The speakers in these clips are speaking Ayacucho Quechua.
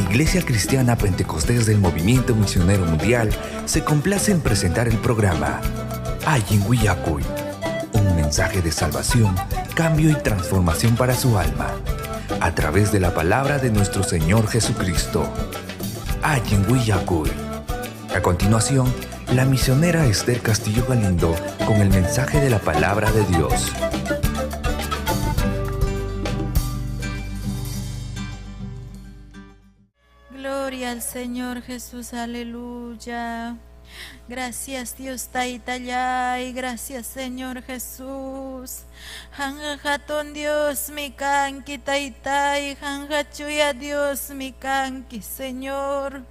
Iglesia Cristiana Pentecostés del Movimiento Misionero Mundial se complace en presentar el programa Allin Willakuy, un mensaje de salvación, cambio y transformación para su alma, a través de la palabra de nuestro Señor Jesucristo. Allin Willakuy. A continuación, la misionera Esther Castillo Galindo con el mensaje de la palabra de Dios. Gloria al Señor Jesús, aleluya. Gracias Dios Taytallay, gracias Señor Jesús. Qamqa hatun Diosmi kanki Taytay, qamqa chuya Diosmi kanki Señor.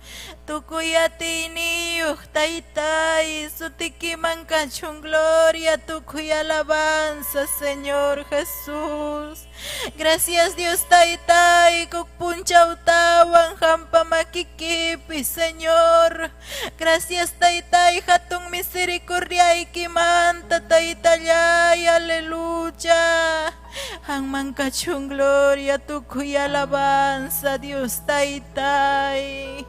Tukuy atiyniyuq Taytay, sutikiman kachun gloria, tukuy alabanza Señor Jesús. Gracias Dios Taytay, huk punchawtawan qampa makikipi Señor. Gracias Taytay, hatun misericordiaykimanta Taytallay, aleluya. Qamman kachun gloria, tukuy alabanza Dios Taytay.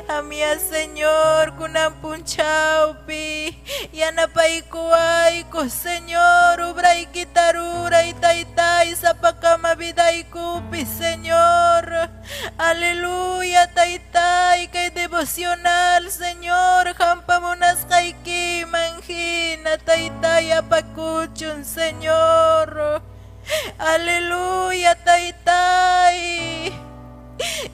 Qamyá Señor kunan punchawpi yanapaykuwayku Señor, obraykita ruray Taytay sapakama vidaykupi Señor. Aleluya Taytay, kay devocional Señor, qampa munasqaykiman hina Taytay apakuchun Señor. Aleluya Taytay.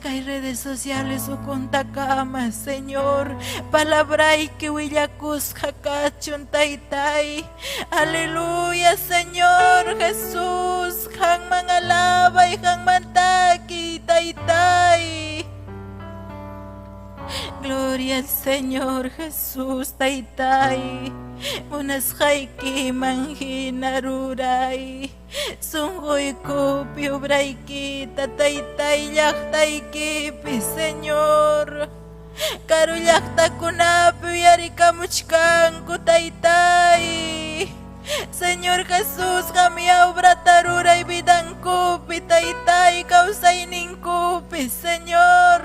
Kay redes sociales ukuntakama, Señor. Palabrayki willakusqa kachun, Taytay. Aleluya, Señor Jesús. Qamman alabay, qamman takiy, Taytay. Gloria al Señor Jesús, Taytay. Munasqaykiman hina ruray. Sunquykupi obraykita, Taytay, llaqtaykipi, Señor. Karu llaqtakunapi uyarikamuchkanku, Taytay. Señor Jesús, qamyá obrata ruray vidankupi, Taytay, kawsayninkupi, Señor.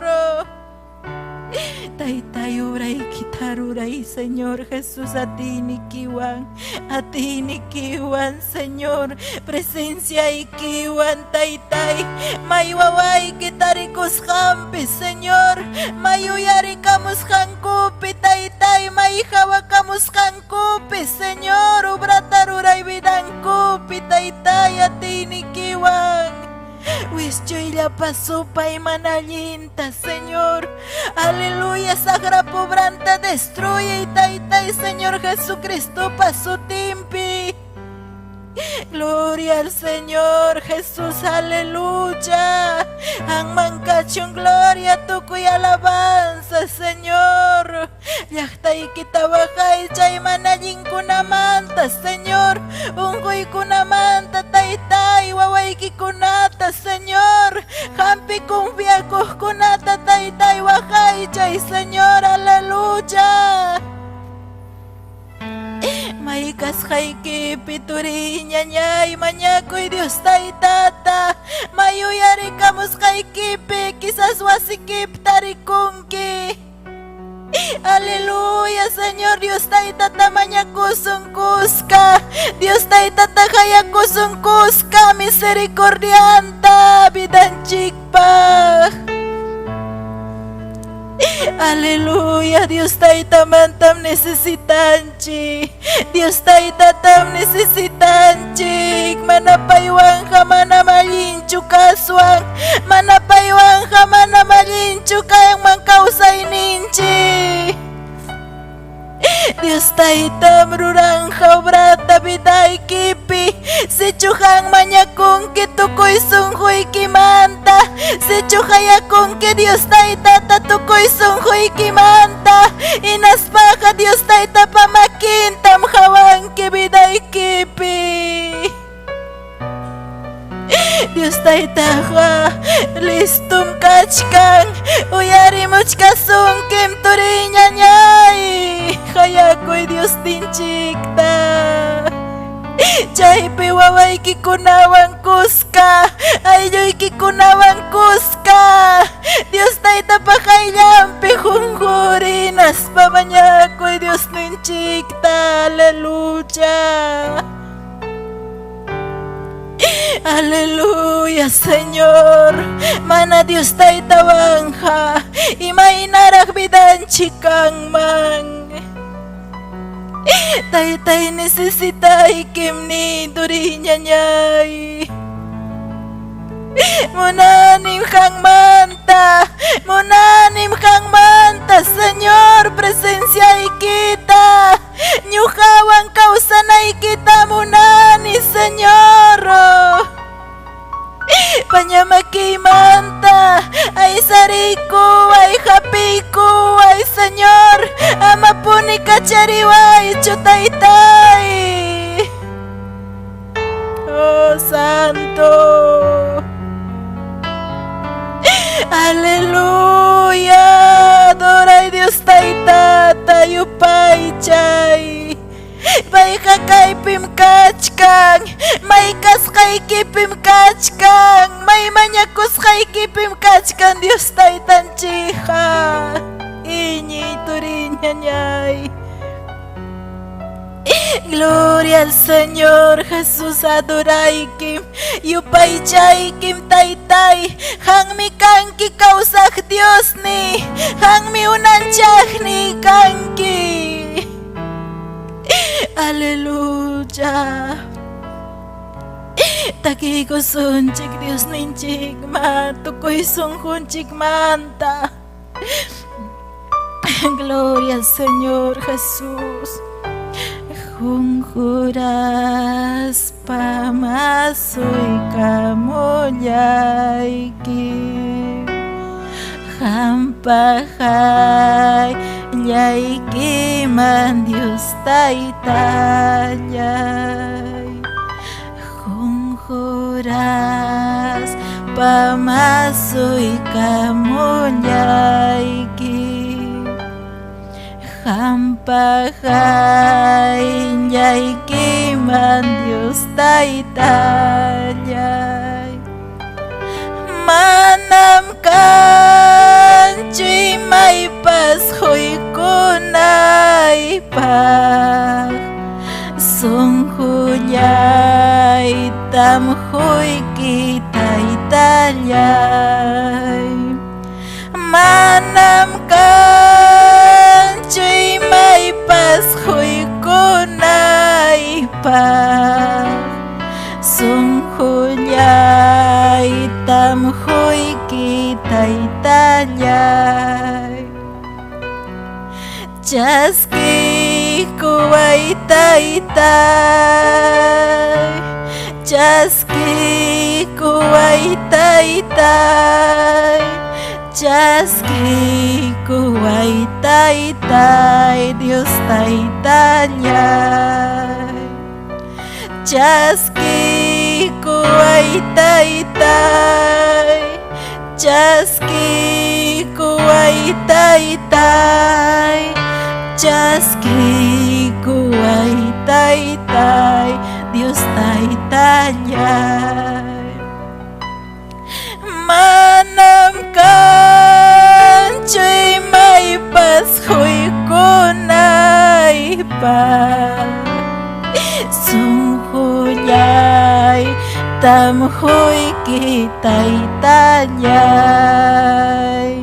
Taytay, obraykita ruray, Señor Jesús, atiynikiwan, atiynikiwan, Señor, presenciaykiwan, Taytay, may wawayki tarikusqanpi, Señor, may uyarikamusqankupi, Taytay, may hawakamusqankupi, Señor, obrata ruray vidankupi, Taytay, atiynikiwan. Wischuyllapa supay mana allinta, Señor. Aleluya, saqra pobranta destruye, Taytay, Señor Jesucristopa sutinpi. Gloria al Señor Jesús, aleluya. Qamman kachun gloria, tukuy alabanza, Señor. Llaqtaykita waqaychay mana allinkunamanta, Señor. Unquykunamanta, Taytay, wawaykikunata, Señor. Qampi confiakuqkunata, Taytay, waqaychay, Señor, aleluya. May kasqaykipi turiy ñañay mañakuy Dios Taytata, may uyarikamusqaykipi quizás wasikipi tarikunki. Aleluya, Señor Dios Taytata mañakusun kuska. Dios Taytata qayakusun kuska misericordianta vidanchikpaq. Aleluya, Dios Taytamantam necesitanchik. Dios Taytatam necesitanchik. Mana paywanqa manam allinchu kaswan. Mana paywanqa manam allinchu kanman kawsayninchik. Dios Taytam ruranqa obrata vidaykipi. Sichu qam mañakunki tukuy sunquykimanta. Sichu qayakunki Dios Taytata tukuy sunquykimanta. Hinaspaqa Dios Taytapa makintam qawanki vidaykipi. Dios Taytaqa listum kachkan, uyarimuchkasunkim turiy ñañay, qayakuy Diosninchikta. Chaypi wawaykikunawan kuska, aylluykikunawan kuska, Dios Taytapa qayllanpi qunqurinaspa mañakuy Diosninchikta. Aleluya. Aleluya, Señor. Mana Dios Taytawanja, imaynaraq vidanchik kanman. Taytay necesitaykim ni turiñañay. Munanim qanmanta, munanim qanmanta, Señor, presenciaykita. Ñuqawan kawsanaykita munani, Señor. Pañamakiymanta aysariykuway, hapiykuway, Señor. Amapuni kachariwaychu, Taytay. Oh, Santo. Aleluya. Adoray Dios Taytata yupaychay. Payqa kaypim kachkan, may kasqaykipim kachkan, may mañakusqaykipim kachkan Dios Taytanchikqa. Iñiy turiñañay. Gloria al Señor Jesús, adoraykim, yupaychaykim Taytay, qanmi kanki kawsaq Diosni, qanmi unanchaqni kanki. Aleluya. Takiykusunchik Diosninchikman, tukuy sunqunchikmanta. Gloria al Señor Jesús. Qunquraspa masuykamullayki. Qampa qayllaykiman Dios Taytallay. Qunquraspa masuykamullayki. Qampa qayllaykiman Dios Taytallay. Manam kanchu imaypas quykunaypaq. Sunqullaytam quyki Taytallay. Manam kanchu imaypas quykunaypaq. Sunqullaytam quyki Taytallay. Chaskiykuway Taytay, chaskiykuway Taytay, chaskiykuway Taytay, Dios Taytallay. Chaskiykuway Taytay, chaskiykuway Taytay, chaskiykuway Taytay, Dios Taytallay. Manam kanchu imaypas quykunaypaq. Sunqullaytam quyki Taytallay.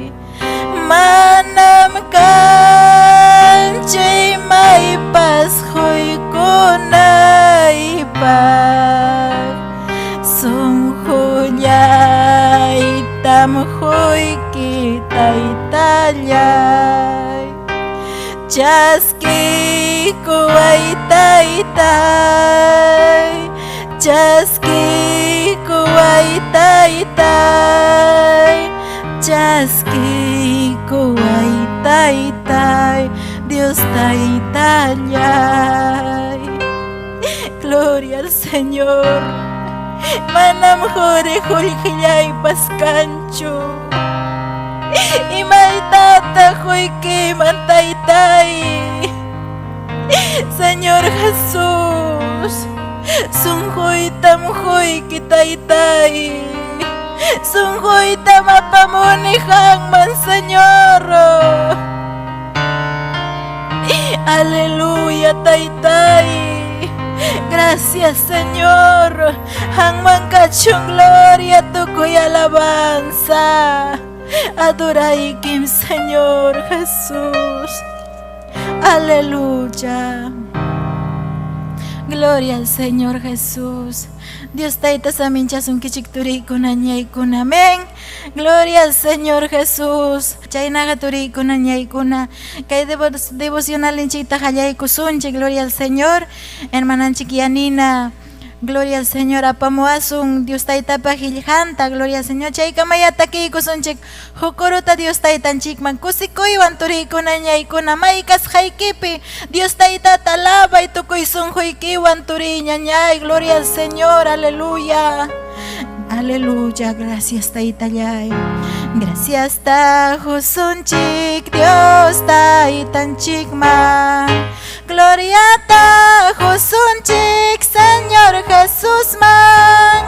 Manam kanchu imaypas quykunaypaq. Sunqullaytam quyki Taytallay. Chaskiykuway Taytay, chaskiykuway Taytay, chaskiykuway Taytay, Dios Taytallay. Gloria al Señor. Manam quri qullqillaypas kanchu. Imaytataq quykiman Taytay. Señor Jesús, Sunquytam quyki Taytay. Sunquytam apamuni qamman, Señor. Aleluya, Taytay. Gracias, Señor. Qamman kachun gloria, tukuy alabanza. Adoraykim, Señor Jesús. Aleluya. Gloria al Señor Jesús. Dios Tayta saminchasunkichik turiykuna ñaykuna. Amén. Gloria al Señor Jesús. Chaynaqa turiykuna ñaykuna. Kay devocionalinchikta qallaykusunchik. Gloria al Señor. Hermananchik Yanina. Gloria al Señor, apamuwasun Dios Taytapa qillqanta, gloria al Señor. Chaykamaya takiykusunchik hukuruta Dios Taytanchikman kusikuywan turiykuna ñaykuna may kasqaykipi Dios Taytata alabay tukuy sunquykiwan turiy ñañay, gloria al Señor, aleluya. Aleluya, gracias Taytallay. Gracias tahusunchik Dios Taytanchikman. Gloria tahusunchik Señor Jesusman.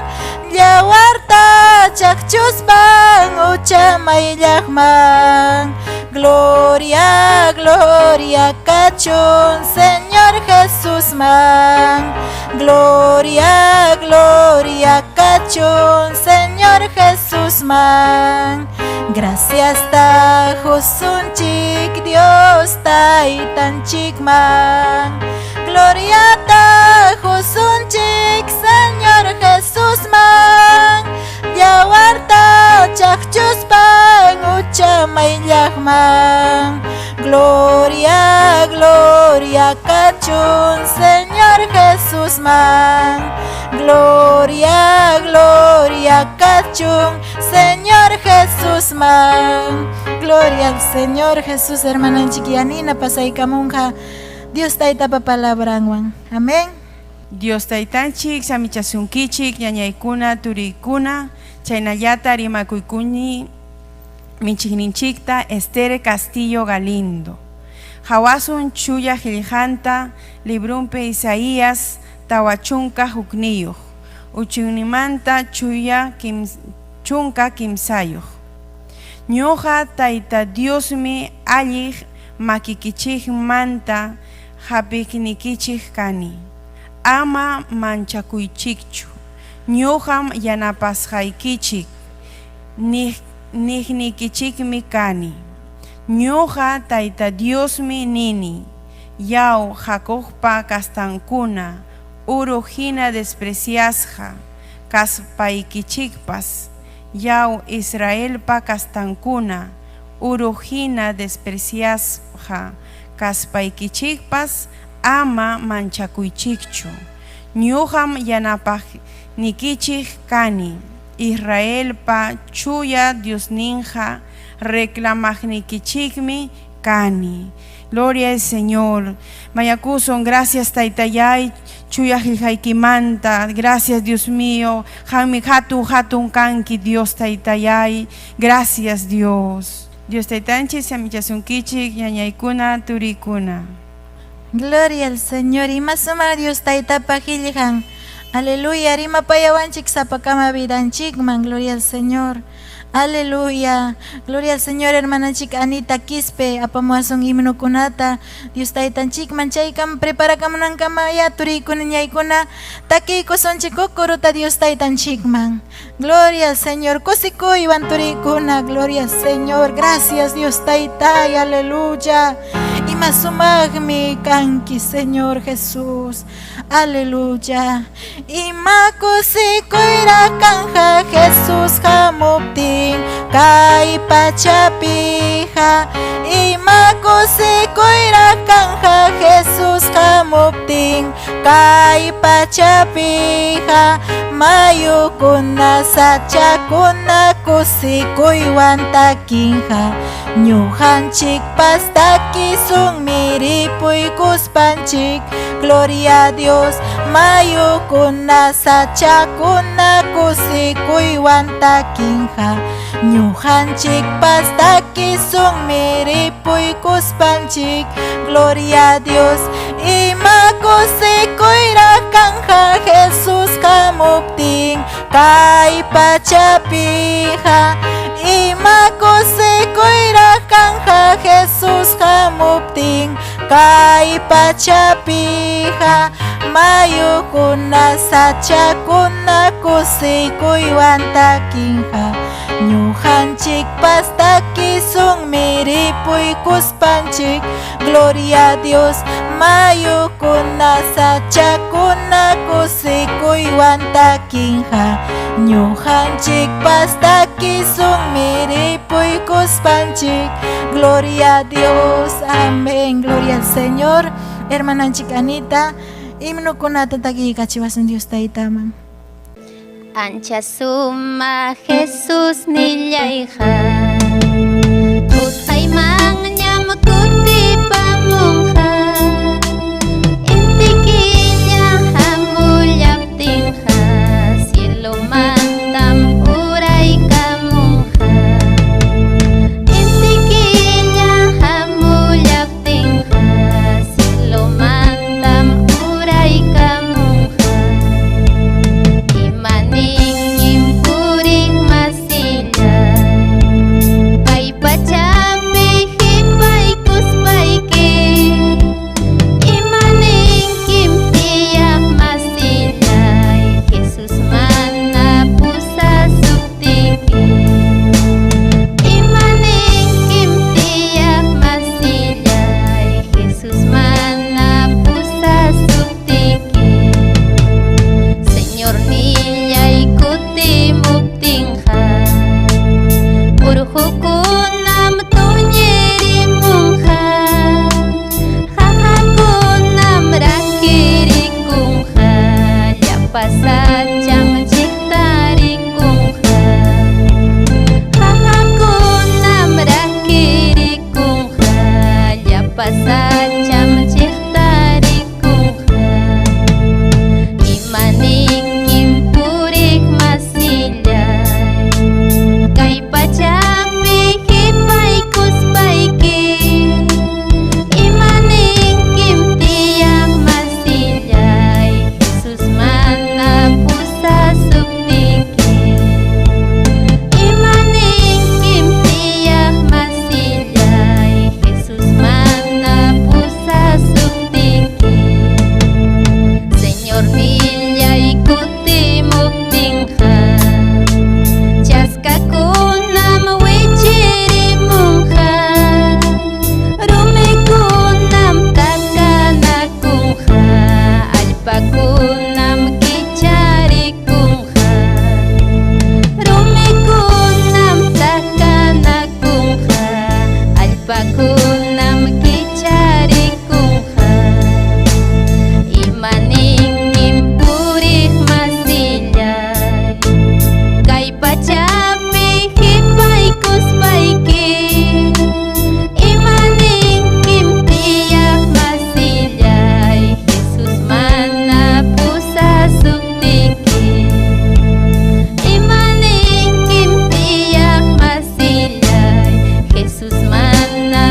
Yawarta chaqchuspan hucha mayllaqman. Gloria, gloria kachun Señor Jesusman. Gloria, gloria kachun Señor Jesusman. Gracias tahusunchik Dios Taytanchikman. Gloria tahusunchik Señor Jesusman. Yawarta chaqchuspan hucha mayllaqman. Gloria, gloria kachun Señor Jesusman. Gloria, gloria kachun Señor Jesusman. Gloria al Señor Jesús, hermananchik Yanina pasaykamunqa Dios Taytapa palabranwan. Amén. Dios Taytanchik, samichasunkichik, ñañaykuna, turiykuna, chaynallata rimakuykuni michiqninchikta Esther Castillo Galindo. Hawasun chuya qillqanta librumpi Isaías 41, uchunnimanta chuya 13. Ñuqa Tayta Diosmi alliq makikichikmanta hapiqnikichik kani. Ama manchakuychikchu. Ñuqam yanapasqaykichik, niqnikichikmi kani. Ñuqa Tayta Diosmi nini. Yaw Jacobpa kastankuna, uru hina despreciasqa kaspaykichikpas. Yaw Israelpa kastankuna, uru hina despreciasqa kaspaykichikpas, ama manchakuychikchu. Ñuqam yanapaqnikichik kani. Israelpa chuya Diosninqa reclamaqnikichikmi kani. Gloria al Señor. Mayakusun, gracias Taytayay, chuya qillqaykimanta. Gracias Dios mío. Qammi hatun hatun kanki Dios Taytayay. Gracias Dios. Dios Taytanchik samichasunkichik ñañaykuna, turiykuna. Gloria al Señor. Ima sumaq Dios Taytapa qillqan. Aleluya. Rimapayawanchik sapakama vidanchikman. Gloria al Señor. Aleluya. Gloria al Señor, hermananchik Anita Quispe, apamuwasun himnokunata. Dios Taytanchikman chaykam preparakamunankama ya turiykuna ñaykuna takiykusunchik kukuruta Dios Taytanchikman. Gloria al Señor. Kusikuywan turiykuna. Gloria al Señor. Gracias Dios Taytay. Aleluya. Ima sumaqmi kanki Señor Jesús. Aleluya. Ima kusikuyra kanja Jesús hamuptin kay pachapija. Ima kusikuyra kanja Jesús hamuptin kay pachapija. Mayukuna sachakuna kusikuywan takinja. Ñuqanchikpas takisunmi ripuykuspanchik. Gloria a Dios. Mayukuna sachakuna kusikuywan takinja. Ñuqanchikpas takisunmi ripuykuspanchik. Gloria a Dios. Ima kusikuyraq kanja Jesus hamuptin kay pachapiqa. Ima kusikuyraq kanja Jesus hamuptin kay pachapiqa. Mayukuna sachakuna kusikuywan takinqa. Ñuqanchikpas takisunmi ripuykuspanchik. Gloria a Dios. Mayukuna sachakuna kusikuywan takinqa. Ñuqanchikpas takisunmi ripuykuspanchik. Gloria a Dios. Amén. Gloria al Señor. Hermananchik Anita, himnokunata takiykachiwasun Dios taytaman. Ancha suma Jesus nillayqa, utqaymanñam kutipamunqa, inti killa hamullaptinqa, cielomantam uraykamunqa, inti killa hamullaptinqa, cielomantam uraykamunqa. Imaninkim puriq masillay, kay pachapi qipaykuspayki, imaninkim tiyaq masillay, Jesus mana pusasuptiki, imaninkim tiyaq masillay, Jesus mana pusasuptiki. Señor nillay kutimuptinqa, urqukunam tuñirimunqa, qaqakunam rakirikunqa, llapa sacham chiqtarikunqa, qaqakunam rakirikunqa, llapa sacham chiqtarikunqa. Imaninkim puriq masillay, kay pachapi qipaykuspayki, imaninkim tiyaq masillay, Jesus mana pusasuptiki, imaninkim tiyaq masillay, Jesus mana pusasuptiki. Señor nillay kutimuptinqa, chaskakunam wichirimunqa, rumikunam takanakunqa, allpakunam kicharikunqa, rumikunam takanakunqa, allpakunam kicharikunqa. Imaninkim puriq masillay, kay pachapi qipaykuspayki, imaninkim tiyaq masillay, Jesus mana pusasuptiki, imaninkim tiyaq masillay, Jesus mana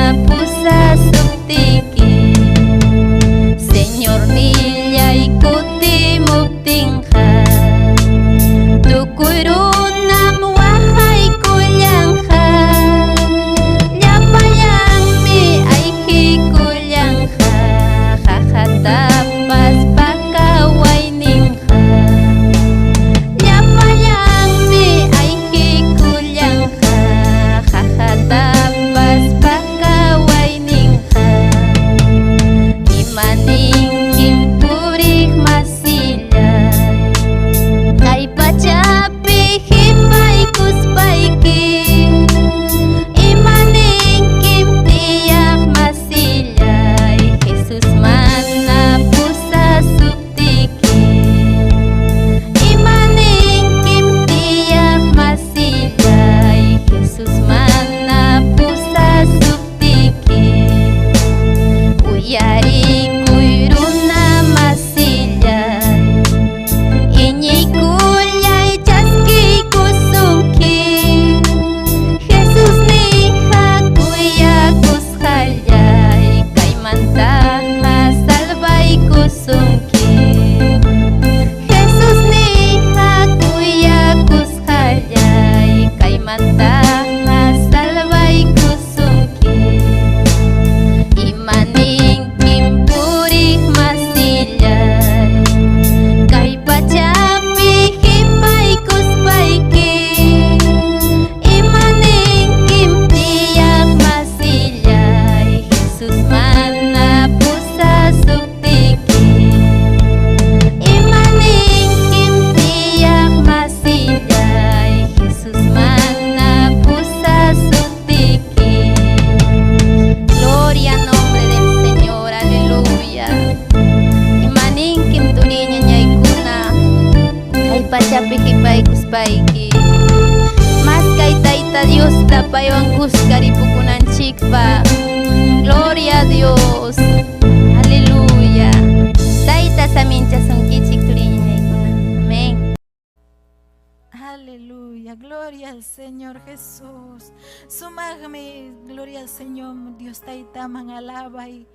Gloria al Señor Jesús. Sumaqmi, gloria al Señor, Dios taytaman alabay.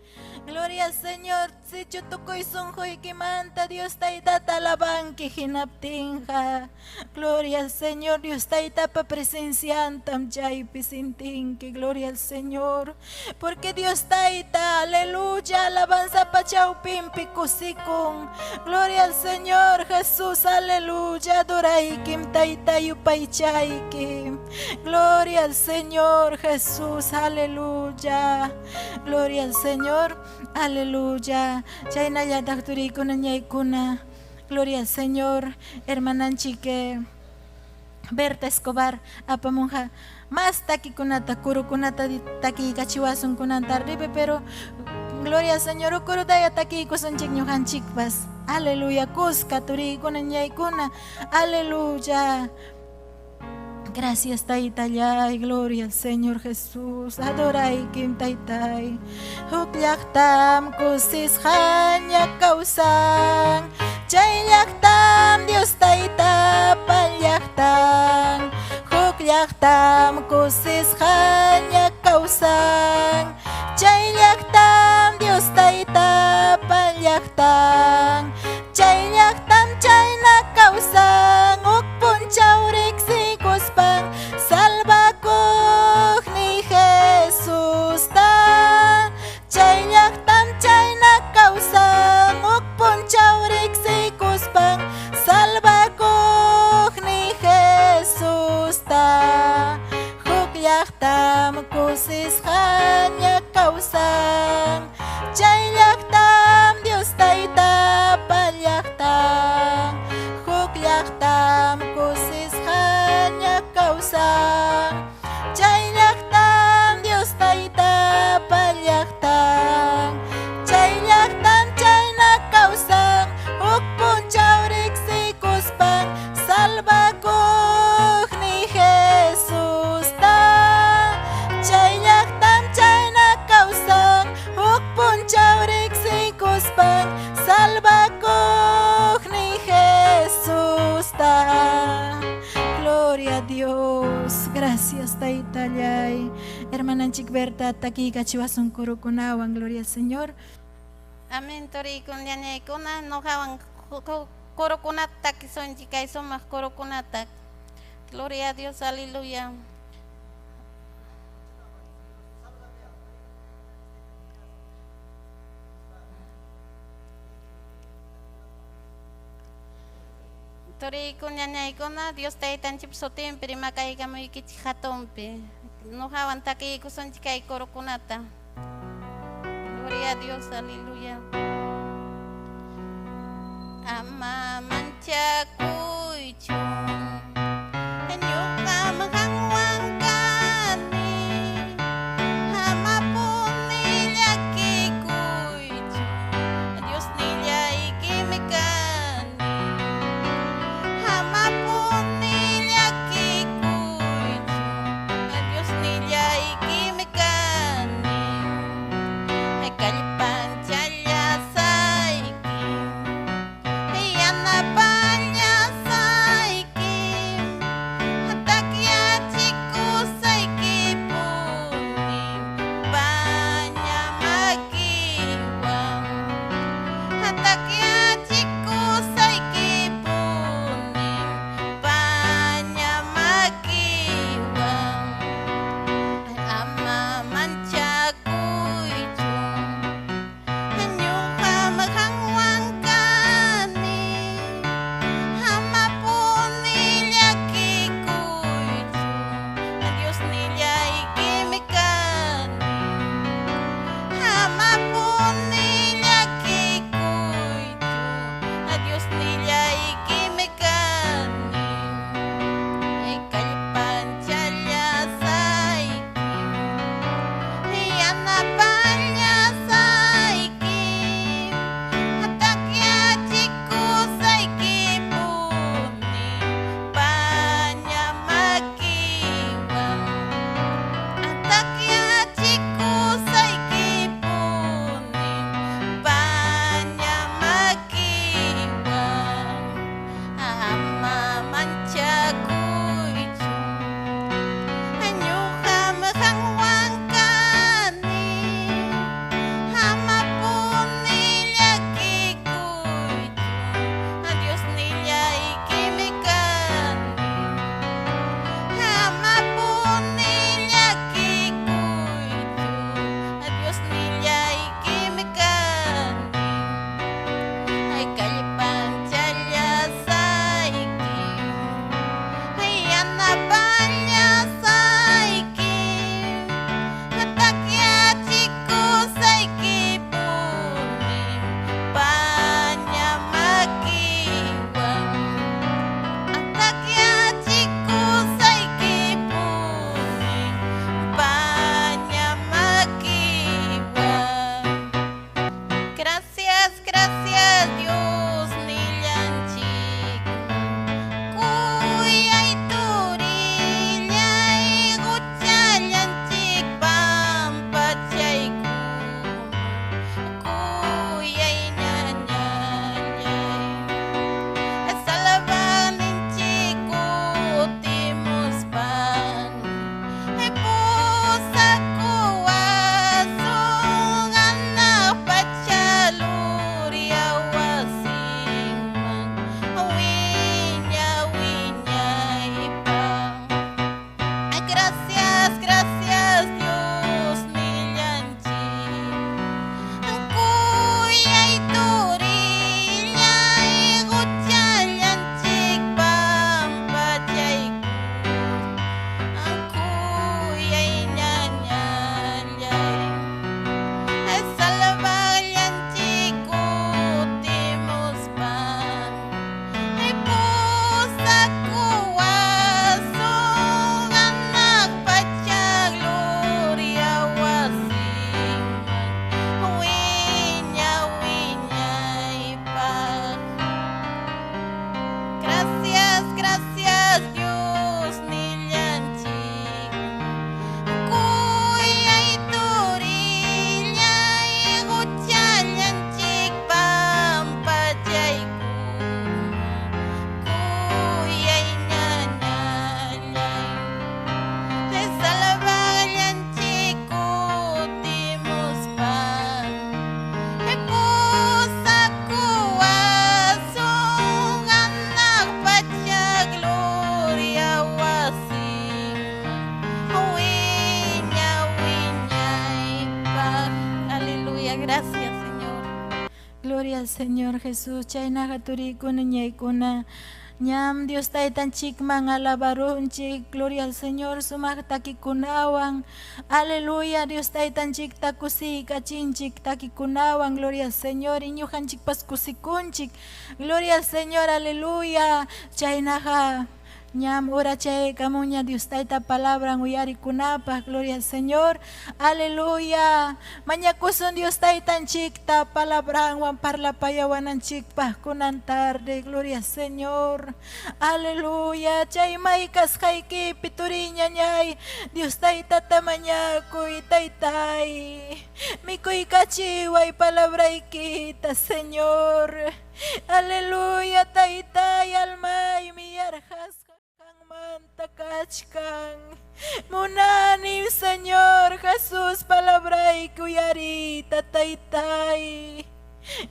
Gloria al Señor, sichu tukuy sunquykimanta Dios taytata alabanki hinaptinqa. Gloria al Señor, Dios taytapa presenciantam chaypi sintinki. Gloria al Señor, porque Dios tayta, aleluya, alabanza chawpinpi kusikun. Gloria al Señor Jesús, aleluya, adoraykim tayta yupaychaykim. Gloria al Señor Jesús, aleluya. Gloria al Señor, aleluya. Chaynallataq turiykuna ñaykuna. Gloria al Señor, hermananchik Berta Escobar apamunqa mas takikunata kurukunata takiykachiwasun kunan tardipi, pero gloria al Señor, ukurutaya takiykusunchik ñuqanchikpas. Aleluya, kuska turiykuna ñaykuna. Aleluya. Gracias, Taytallay, gloria al Señor Jesús. Adoraykim, Taytay. Huk llaqtam kusisqaña kawsan. Chay llaqtam Dios Taytapa llaqtan. Huk llaqtam kusisqaña kawsan. Chay llaqtam Dios Taytapa llaqtan. Chay llaqtam chayna kawsan. Huk punchaw riqsikuspan salvakuqni Jesusta. Chay llaqtam chayna kawsan. Huk punchaw riqsikuspan salvakuqni Jesusta. Huk llaqtam kusisqaña kawsan. Chay llaqtam Dios Taytapa llaqtan. Huk llaqtam kusisqaña kawsan. Chay llaqtam Dios Taytapa llaqtan. Chay llaqtam chayna kawsan. Huk punchaw riqsikuspan salvakuqni Jesusta. Chay llaqtam chayna kawsan. Huk punchaw riqsikuspan salvakuqni Jesusta. Gloria a Dios. Gracias, Taytallay. Hermananchik Berta takiykachiwasun kurukunawan. Gloria al Señor. Amén, turiykuna ñañaykuna, ñuqawan kurukunata takisunchik, kay sumaq kurukunata. Gloria a Dios, aleluya. Turiykuna ñañaykuna, Dios Taytanchikpa sutinpi rimakaykamuykichik hatunpi. Ñuqawan takiykusunchik kay kurukunata. Gloria a Dios, aleluya. Ama manchakuychu, ñuqam qanwan kani. Amapuni llakikuychu, Diosnillaykimi kani. Amapuni llakikuychu, Diosnillaykimi kani. Kallpanchallasayki, yanapallasayki. Gracias, Señor. Gloria al Señor Jesús. Chaynaqa turiykuna ñaykuna. Ñam Dios taytanchikman alabarunchik. Gloria al Señor sumaq takikunawan. Aleluya Dios taytanchikta kusiykachinchik takikunawan. Gloria al Señor iñuqanchikpas kusikunchik. Gloria al Señor, aleluya. Chaynaqa ñam hora chaykamuña Dios tayta palabran uyarikunapaq. Gloria al Señor. Aleluya. Mañakusun Dios taytanchikta palabranwan parlapayawananchikpaq kunan tarde. Gloria al Señor. Aleluya. Chay may kasqaykipi turiñañay. Dios taytata mañakuy taytay. Mikuykachiway palabraykita, Señor. Aleluya, taytay, almaymi yarqasqa qanmanta kachkan. Munani, Señor Jesús, palabrayki uyariyta, taytay.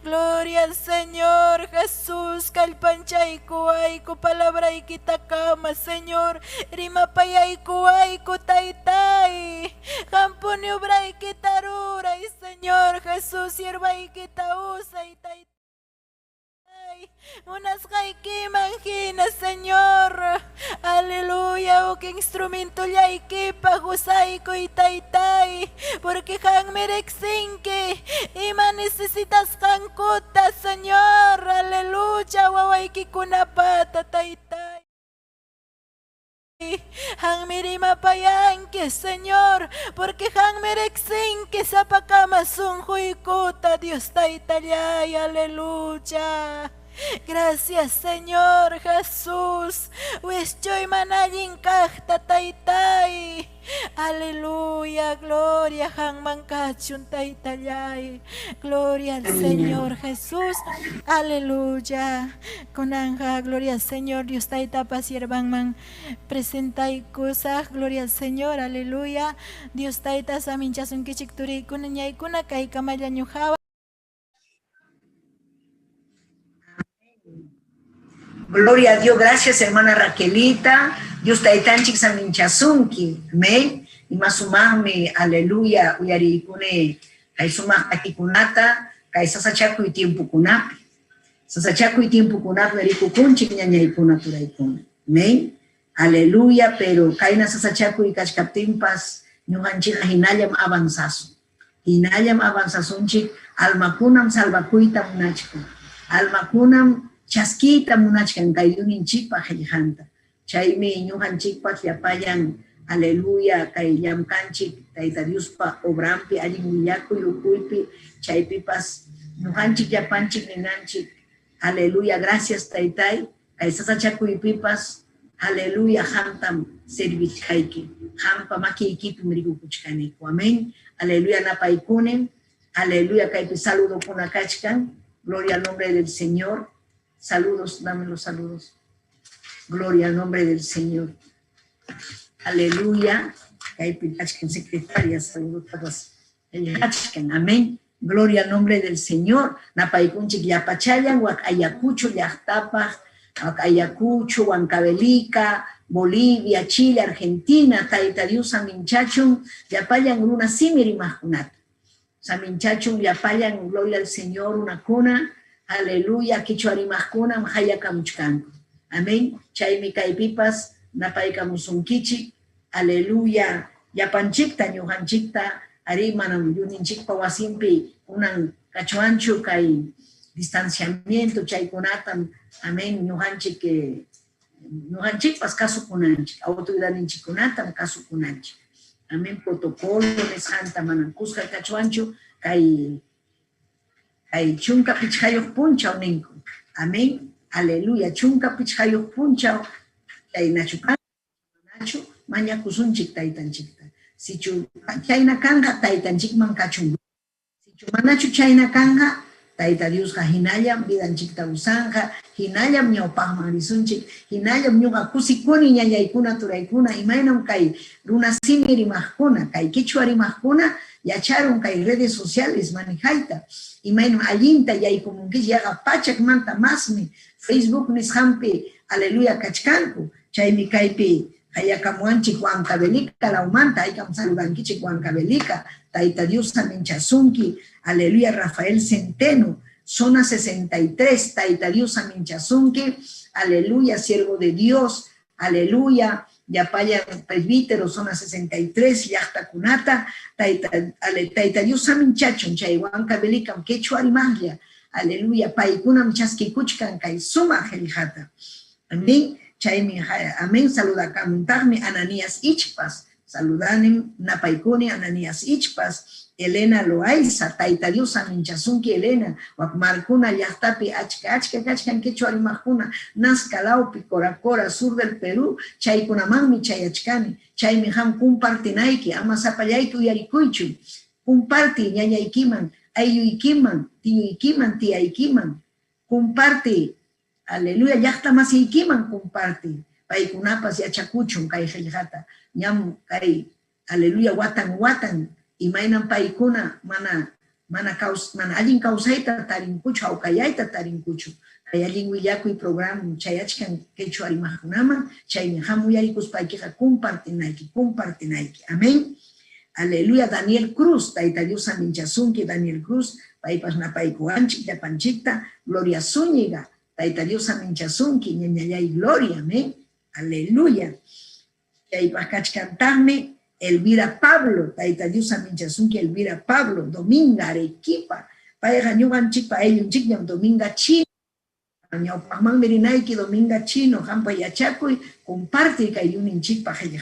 Gloria al Señor Jesús, kallpanchaykuwayku palabraykitakama, Señor, rimapayaykuwayku, taytay. Qampuni obraykita ruray, Señor Jesús, siervaykita usay, taytay. Munasqaykiman hina, Señor. Aleluya, huk instrumentollaykipaq usaykuy, taytay. Porque qanmi riqsinki ima necesitasqankuta, Señor. Aleluya, wawaykikunapata, taytay. Qanmi rimapayanki, Señor, porque qanmi riqsinki sapakama sunquykuta, Dios taytallay, aleluya. Gracias, Señor Jesús. Wischuy mana allin kaqta, taytay. Aleluya, gloria, qamman kachun, taytallay. Gloria al Señor Jesús. Aleluya. Kunanja, gloria al Señor. Dios taytapa siervanman presentaykusaq. Gloria al Señor, aleluya. Dios tayta saminchasunkichik turiykuna ñaykuna kaykamalla ñuqawan. Gloria a Dios, gracias hermana Raquelita. Dios taytanchik saminchasunki. Amén. Ima sumaqmi, aleluya, uyariykuni kay sumaq takikunata, kay sasachakuy tiempokunapi. Sasachakuy tiempokunapi rikukunchik ñañaykuna turaykuna. Amén. Aleluya, pero kayna sasachakuy kachkaptinpas ñuqanchikqa hinallam avanzasun. Hinallam avanzasunchik, almakunam salvakuyta munachkan. Almakunam chaskiyta munachkan kay Diosninchikpa qillqanta. Chaymi ñuqanchikpas llapallan, aleluya, kay llamkanchik Tayta Diospa obrampi, allin willakuy ukuypi, chaypipas ñuqanchik llapanchik ninanchik, aleluya, gracias Taytay, kay sasachakuypipas, aleluya, qamtam servichkayki, qampa makiykipim rikukuchkaniku, amén, aleluya, napaykunim, aleluya, kaypi saludokuna kachkan, gloria al nombre del Señor, saludos, dame los saludos, gloria al nombre del Señor, aleluya, kaypi kachkan secretaria, saludos, kachkan, amén, gloria al nombre del Señor, napaykunchik llapachallan, wak Ayacucho, llaqtapaq, wak Ayacucho, Huancavelica, Bolivia, Chile, Argentina, Tayta Dios saminchachun, llapallan runa simi rimaqkunata. Saminchachun llapallan, gloria al Señor, runakuna, aleluya, quichua rimaqkunam hayakamuchkanku. Amén. Chaymi kaypipas napaykamusunkichik, aleluya, llapanchikta, ñuqanchikta, ari manam yuninchikpa wasinpi kunan kachuanchu kay distanciamiento chaykunatam, amén, ñuqanchik ñuqanchikpas kasukunanchik, autoridadninchikkunatam kasukunanchik. Amén, protocolo nisqanta manam kuska kachuanchu kay kay 15 punchaw ninku. Amén, aleluya, 15 punchaw chaynachu manachu mañakusunchik taytanchikta. Sichu chayna kanqa taytanchikman kachun. Sichu manachu chayna kanqa, Tayta Diosqa hinallam vidanchikta usanqa, hinallam ñawpaqman risunchik, hinallam ñuqa kusikuni ñañaykuna turaykuna, imaynam kay runa simi rimaqkuna, kay quichua rimaqkuna yacharun kay redes sociales manejayta, imaynam allinta yaykumunkichik, yaqa pachakmanta masmi Facebook nisqanpi, aleluya, kachkanku, chaymi kaypi Hayakamuwanchik Huancavelica lawmanta, haykam saludankichik Huancavelica, Tayta Dios aminchasunki, aleluya, Rafael Centeno, zona 63, Tayta Dios aminchasunki, aleluya, siervo de Dios, aleluya, llapallan presbítero, zona 63, llaqtakunata, Tayta, Tayta Dios aminchachun, chay Huancavelicam, quechua rimaqlla, aleluya, paykunam chaskikuchkan kay sumaq qillqata. Amén. Chaymi, amén, saludakamuntaqmi Ananías Ichpas, saludanim napaykuni Ananías Ichpas, Elena Loaiza, Tayta Dios aminchasunki Elena, wak markuna llaqtapi achka achka kachkan quechua rimaqkuna, Nazca lawpi, Cora Cora, sur del Perú, chaykunamanmi chayachkani, chaymi qam compartinayki, ama sapallayki uyarikuychu, comparti ñañaykiman, aylluykiman, tiyuykiman, tiyaykiman, comparte, aleluya, llaqta masiykiman comparte, paykunapas yachakuchun kay qillqata, ñam kay, aleluya, watan watan, imaynam paykuna mana mana kaws mana allin kawsayta tarinkuchu, hawkayayta tarinkuchu, kay allin willakuy programa chayachkan quechua rimaqkunaman, chaymi qam uyarikuspaykiqa compartinayki, compartinayki, amén. Aleluya, Daniel Cruz, Tayta Dios aminchasunki, Daniel Cruz, paypas napaykuwanchik, llapanchikta, Gloria Zúñiga, Tayta Dios aminchasunki, ñañallay Gloria, amén. Aleluya. Chaypaq kachkantaqmi Elvira Pablo, Tayta Dios aminchasunki, Elvira Pablo, Dominga Arequipa, payqa ñuqanchikpa ayllunchikñam Dominga Chino, ñawpaqmanmi rinayki Dominga Chino, qampa yachakuy, comparte kay yuninchikpa qillqa.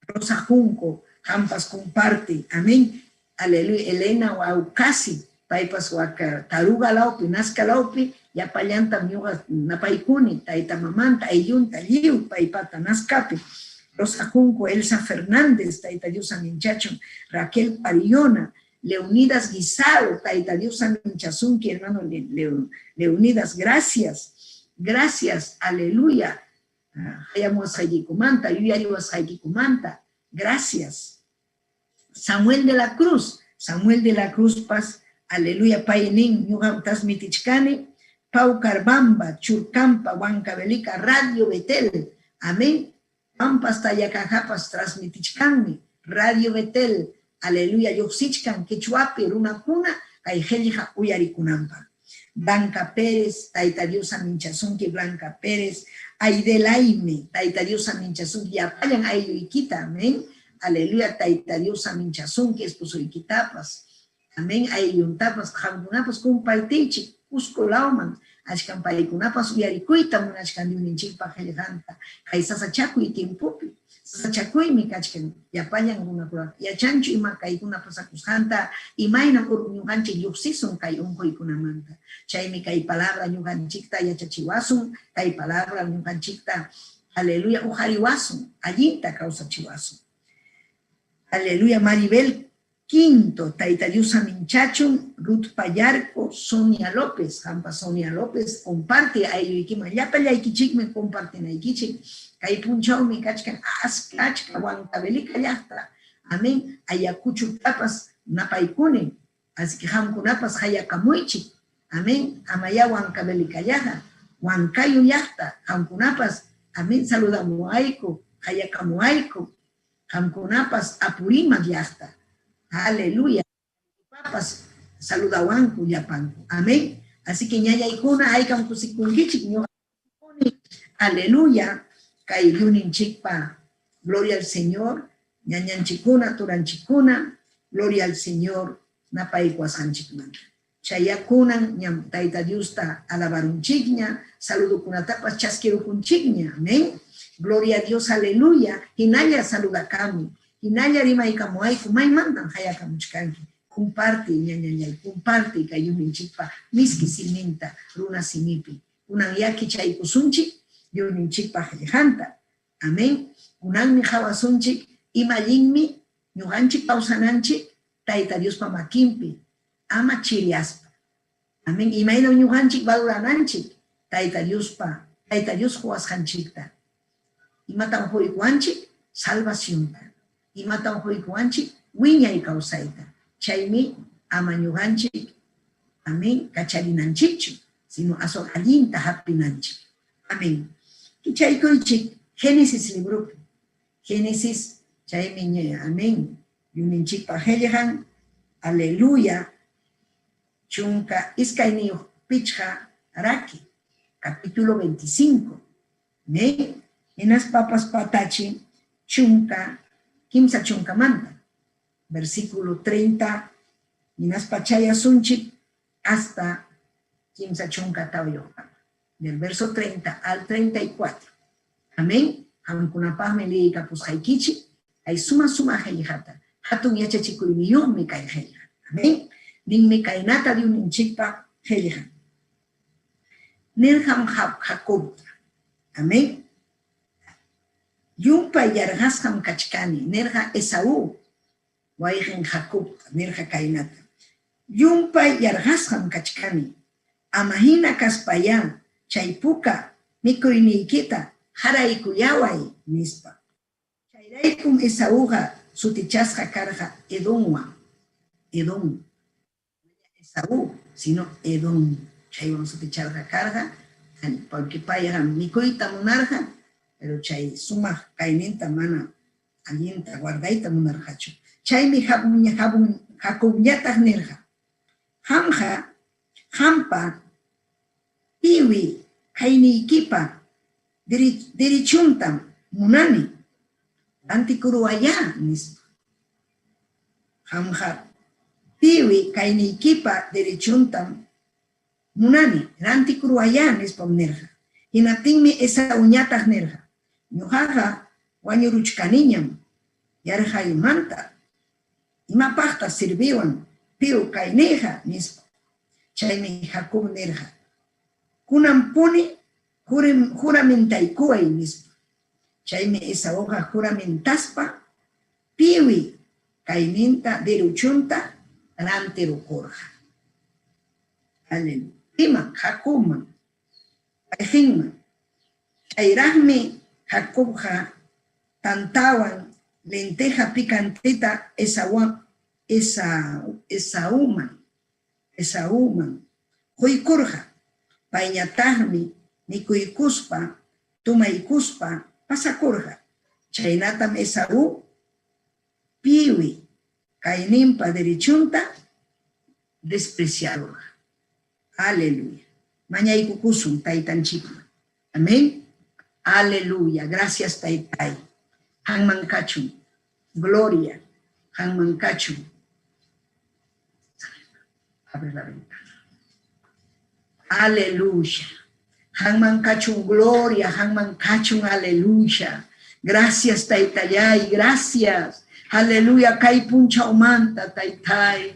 Rosa Junco, qampas comparte, amén. Aleluya, Elena Waucasi, paypas waka Taruga lawpi, Nazca lawpi, llapallantam ñuqa napaykuni, tayta mamanta, ayllunta, lliw paypata Nazcapi. Rosa Junco, Elsa Fernández, Tayta Dios aminchachun, Raquel Pariona, Leonidas Guisado, Tayta Dios aminchasunki, hermano Leonidas, gracias, gracias, aleluya. Hayamuwasqaykikumanta, yuyariwasqaykikumanta, gracias. Samuel de la Cruz, Samuel de la Cruz paz, aleluya, pay nin, ñuqa transmitichkani, Paucarbamba, Churcampa, Huancavelica, Radio Betel, amén. Pampas Tayacajapas transmitichkanmi, Radio Betel, aleluya, lluqsichkan, quechuapi, runakuna, kay qillqa uyarikunanpaq. Blanca Pérez, Tayta Dios aminchasunki, Blanca Pérez, Aidelaime, Tayta Dios aminchasunki, llapallan aylluykita, amén. Aleluya, Tayta Dios aminchasunki, esposoykitapas, amén, aylluntapas, qamkunapas compartiychik, Cusco lawman, achkan paykunapas uyarikuyta munachkan Diosninchikpa qillqanta, kay sasachakuy tiempopi, sasachakuymi kachkan llapallan runakuna, yachanchu ima kaykuna pasakusqanta, imaynam ñuqanchik lluqsisun kay unquykunamanta, chaymi kay palabra ñuqanchikta yachachiwasun, kay palabra ñuqanchikta, aleluya, uqariwasun, allinta kawsachiwasun. Aleluya, Maribel Quinto, Tayta Dios aminchachun, Ruth Payarco, Sonia López, Jampa Sonia López, comparte aylluykiman, llapallaykichikmi compartinaykichik, kay punchawmi kachkan aska achka Huancavelica llaqta, amén, Ayacucho tapas napaykuni, así que qamkunapas hayakamuychik, amén, amaya Huancavelica llaqta, Huancayo llaqta, qamkunapas, amén, saludamuayku, hayakamuayku, qamkunapas Apurímac llaqta, aleluya, papas saludawanku llapanku, amén. Así que ñañaykuna haykam kusikunkichik ñuqa aleluya, kay yuninchikpa, gloria al Señor, ñañanchikuna, turanchikuna, gloria al Señor, napaykuwasqanchikmanta. Chayakunan ñam Tayta Diosta alabarunchikña, saludukunatapas chaskirukunchikña, amén. Gloria a Dios, aleluya, hinalla saludakamuy, hinalla rimaykamuayku, maymantam hayakamuchkanki, comparte ñañallay, comparte kay yuninchikpa miski siminta, runa simipi. Kunan yaki chaykusunchik, yuninchikpa qillqanta, amén. Kunanmi qawasunchik, ima allinmi ñuqanchik kawsananchik Tayta Diospa makinpi, ama chiriaspa. Amén. Imaynam ñuqanchik valorananchik Tayta Diospa, Tayta Dios quwasqanchikta. Imatam quykuwanchik? Salvacionta. Imatam quykuwanchik? Wiñay kawsayta. Chaymi ama ñuqanchik, amén, kacharinanchikchu, sino aswan allinta hapinanchik. Amén. Kichaykuychik Génesis libropi. Génesis, chaymi amén. Yuninchikpa qillqan, aleluya, chunka iskayniyuq pichqa raki, capítulo 25. Amén. Hinaspapas patachi chunka kimsa chunkamanta, versículo 30, hinaspa chayasunchik hasta kimsa chunka tawayuqkama, del verso 30 al 34. Amén. Qamkunapaqmi liyikapusqaykichik, kay suma suma qillqata, hatun yachachikuyniyuqmi kay qillqa. Amén. Ninmi kaynata Diosninchikpa qillqan. Nirqam Jacobta. Amén. Llumpay yarqasqam kachkani, nirqa Esaú, wayqin Jacobta, nirqa kaynata. Llumpay yarqasqam kachkani, ama hina kaspayá chay puka mikuyniykita qaraykullaway, nispa. Chayraykum Esauqa sutichasqa karqa Edonwan. Edom. Esaú, sino Edom. Chaywan suticharqa karqa, porque payqa mikuyta munarqa, pero chay sumaq kayninta mana allinta guardayta munarqachu. Chaymi Jacobñataq nirqa, qamqa, qampa piwi kayniykipa derechuntam munani, rantikuruwayá, nispa. Qamqa piwi kayniykipa derechuntam munani, rantikuruwayá, nispam nirqa. Hinaptinmi Esauñataq nirqa, ñuqaqa wañuruchkaniñam yarqaymanta, imapaqta sirviwan piw kayniyqa, nispa. Chaymi Jacob nirqa, kunanpuni juramintaykuway, nispa. Chaymi Esauqa juramentaspa piwi kayninta deruchunta rantirukurqa. Aleluya. Piman? Jacobman, wayqinman. Chayraqmi Jacobqa tantawan lenteja picanteta Esauman quykurqa. Payñataqmi mikuykuspa, tumaykuspa pasakurqa. Chaynatam Esaú piwi kayninpa derechunta despreciarurqa. Aleluya. Mañaykukusun taytanchikman. Amén. Aleluya. Gracias, taytay. Qanman kachun. Gloria. Qanman kachun. Abre la ventana. Aleluya. Qanman kachun gloria, qanman kachun aleluya. Gracias, taytallay, gracias. Aleluya, kay punchawmanta, taytay.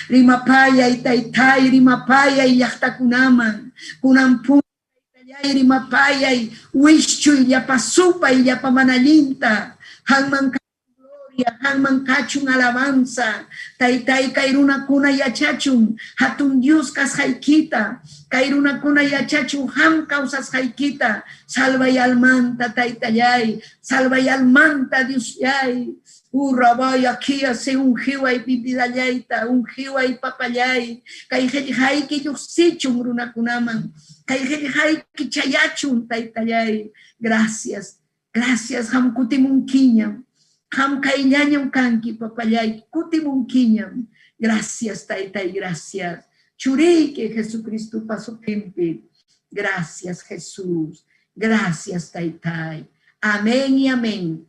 Rimapayay, taytay, rimapayay llaqtakunaman. Kunan taytallay, rimapayay, wischuy llapa supay, llapa manallinta. Qanman gloria, qanman kachun alabanza. Taytay, kay runakuna yachachun, hatun Dios kasqaykita. Kay runakuna yachachun, qam kawsasqaykita. Salvay almanta, taytallay. Salvay almanta, Diosllay. Urrabaya kia se ungiway pipidallayta, ungiway papallay. Kay qillqayki lluqsichun runakunaman. Kay qillqayki chayachun, taytallay. Gracias, gracias, qam kutimunkiñam. Qam kayllañam kanki, papallay, kutimunkiñam. Gracias, taytay, gracias. Churiyki Jesucristopa sutinpi. Gracias, Jesús. Gracias, taytay. Amén y amén.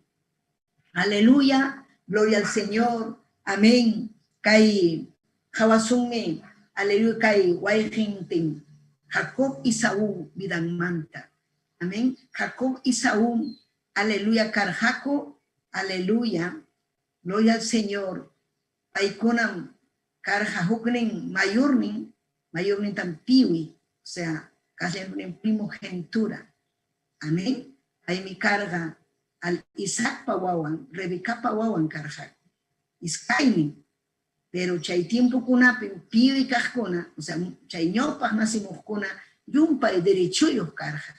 Aleluya, gloria al Señor. Amén. Kay qawasunmi, aleluya, kay wayqintin Jacob y Saúl vidanmanta. Amén. Jacob y Saúl, aleluya, karqaku, aleluya, gloria al Señor. Paykunam karqa huknin mayornin, mayornin tan piwi, o sea, casi primogenitura. Amén. Paymi karqa al Isaacpa wawan, Rebecapa wawan karqaku. Iskaynin. Pero chay tiempokunapi piwi kaqkuna, o sea, chay ñawpaq nasimuqkuna llumpay derechuyuq karqa.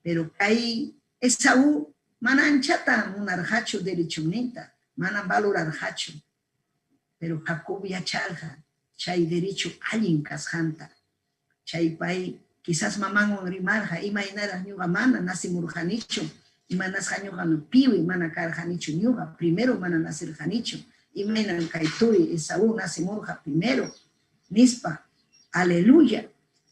Pero kay Esaú mana anchata munarqachu derechunninta, mana valorarqachu. Pero Jacob yacharqa chay derecho allin kasqanta. Chay pay quizás mamanwan rimarqa, imaynaraq ñuqa mana nasimurqanichu, Imanasqa ñuqam piwi mana karqanichu ñuqa, primero mana nacerqanichu. Imaynam kay turi Esaú nacemurqa primero, nispa. Aleluya.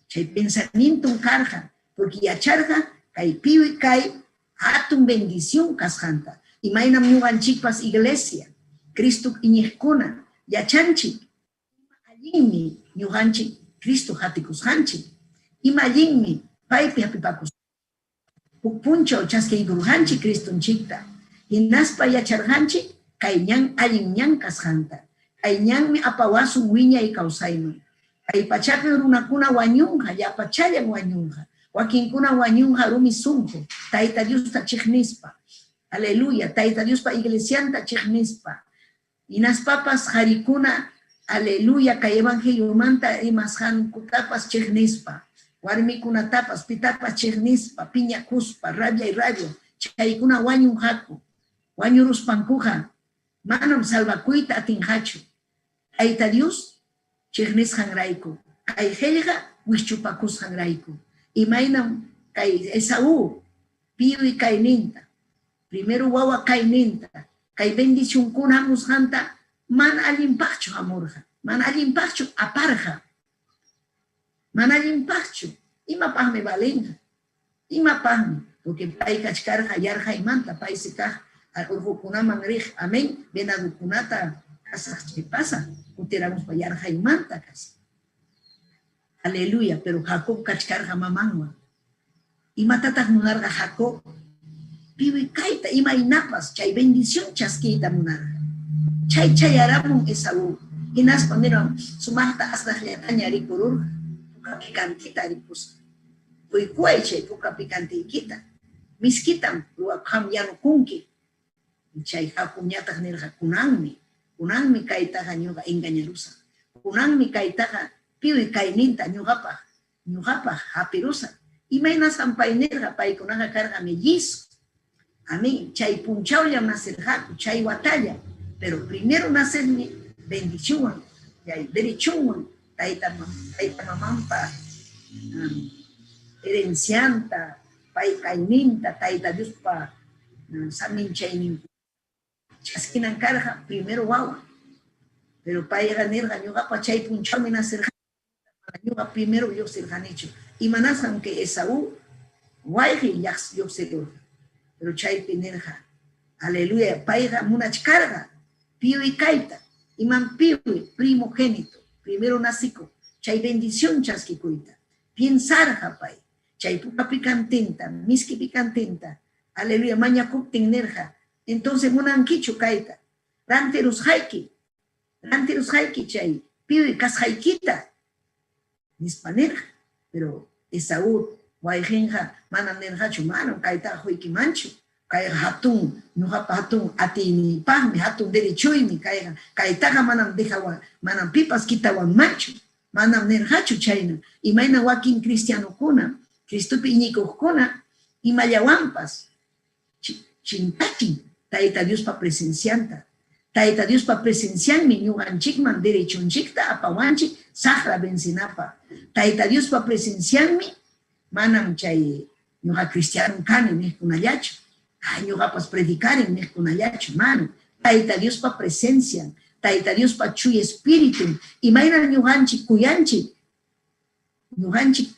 Chay pensamienton karqa, porque yacharqa kay piwi kay hatun bendición kasqanta. Imaynam ñuqanchikpas iglesia, Cristo iñiqkuna, yachanchik ima allinmi ñuqanchik Cristo hatikusqanchik, ima allinmi paypi hapipakusqanchik. Huk punchaw chaskiykurqanchik Cristonchikta, hinaspa yacharqanchik kay ñan allin ñan kasqanta. Kay ñanmi apawasun wiñay kawsayman. Kay pachapim runakuna wañunqa, llapachallan wañunqa. Wakinkuna wañunqa rumi sunqu, Tayta Diosta chiqnispa. Aleluya, Tayta Diospa iglesianta chiqnispa. Hinaspapas qarikuna, aleluya, kay evangeliomanta rimasqankutapas chiqnispa, warmikunatapas, pitapas chiqnispa, piñakuspa, rabia y rabia, chaykuna wañunqaku. Wañuruspankuqa manam salvakuyta atinqachu. Tayta Dios chiqnisqanrayku, kay qillqa wischupakusqanrayku. Imaynam kay Esaú piwi kayninta, primero wawa kayninta, kay bendicionkuna hamusqanta mana allinpaqchu hamurqa, mana allinpaqchu aparqa, mana allinpaqchu. Imapaqmi valenqa? Imapaqmi? Porque pay kachkarqa yarqaymanta, paysi kaq urqukunaman riq, amén, venadokunata kasaq chay pasa, kutiramuspa yarqaymanta kasqa. Aleluya, pero Jacob kachkarqa mamanwan. Imatataq munarqa Jacob? Piwi kayta imaynapas chay bendición chaskiyta munarqa. Chay chayaramun Esaú, hinaspa nirqan sumaqta asnaqllataña rikururqa, puka picantita rikusqa. Quykuway chay puka picantiykita, miskitam qam yanukunki. Chay Jacobñataq nirqa, kunanmi, kunanmi kaytaqa ñuqa engañarusaq. Kunanmi kaytaqa piwi kayninta ñuqapaq, ñuqapaq hapirusaq. Imaynasqam pay nirqa, paykunaqa karqa mellizo. Amén. Chay punchawllam nacerqaku, chay watalla. Pero primero nacermi bendicionwan, chay derechonwan, tayta, tayta mamanpa herencianta, pay kayninta, Tayta Diospa saminchaynin chaskinan karqa primero wawa. Pero payqa nirqa, ñuqapa chay punchawmi nacerqa, ñuqa primero lluqsirqanichu. Imanasqam kay Esaú wayqi lluqsirurqa. Pero chaypi nirqa, aleluya, payqa munachkarqa piwi kayta, iman piwi, primogénito, primero naciko, chay bendición chaskikuyta. Piensarqa pay, chay puka picantinta, miski picantinta, aleluya, mañakuptin nirqa, entonces munankichu kayta, rantirusqayki, rantirusqayki chay piwi kasqaykita, nispa nirqa. Pero Esaú wayqinqa manam nirqachu, manam kaytaqa quykimanchu, kayqa hatun, ñuqapa hatun atiyniypaqmi, hatun derechuymi kayqa, kaytaqa manam dejawan, manam pipas kitawanmanchu, manam nirqachu chayna. Imayna wakin cristianokuna, Cristopi iñikuqkuna, imallawanpas chinkachin Tayta Diospa presencianta. Tayta Diospa presencianmi ñuqanchikman derechunchikta apawanchik saqra vencinapaq. Tayta Diospa presencianmi manam chay ñuqa cristiano kani niqkunallachu, ay ñuqapas predicarin niqkunallachu, manam. Tayta Diospa presencian, Tayta Diospa chuya espiritun, imaynam ñuqanchik kuyanchik, ñuqanchik,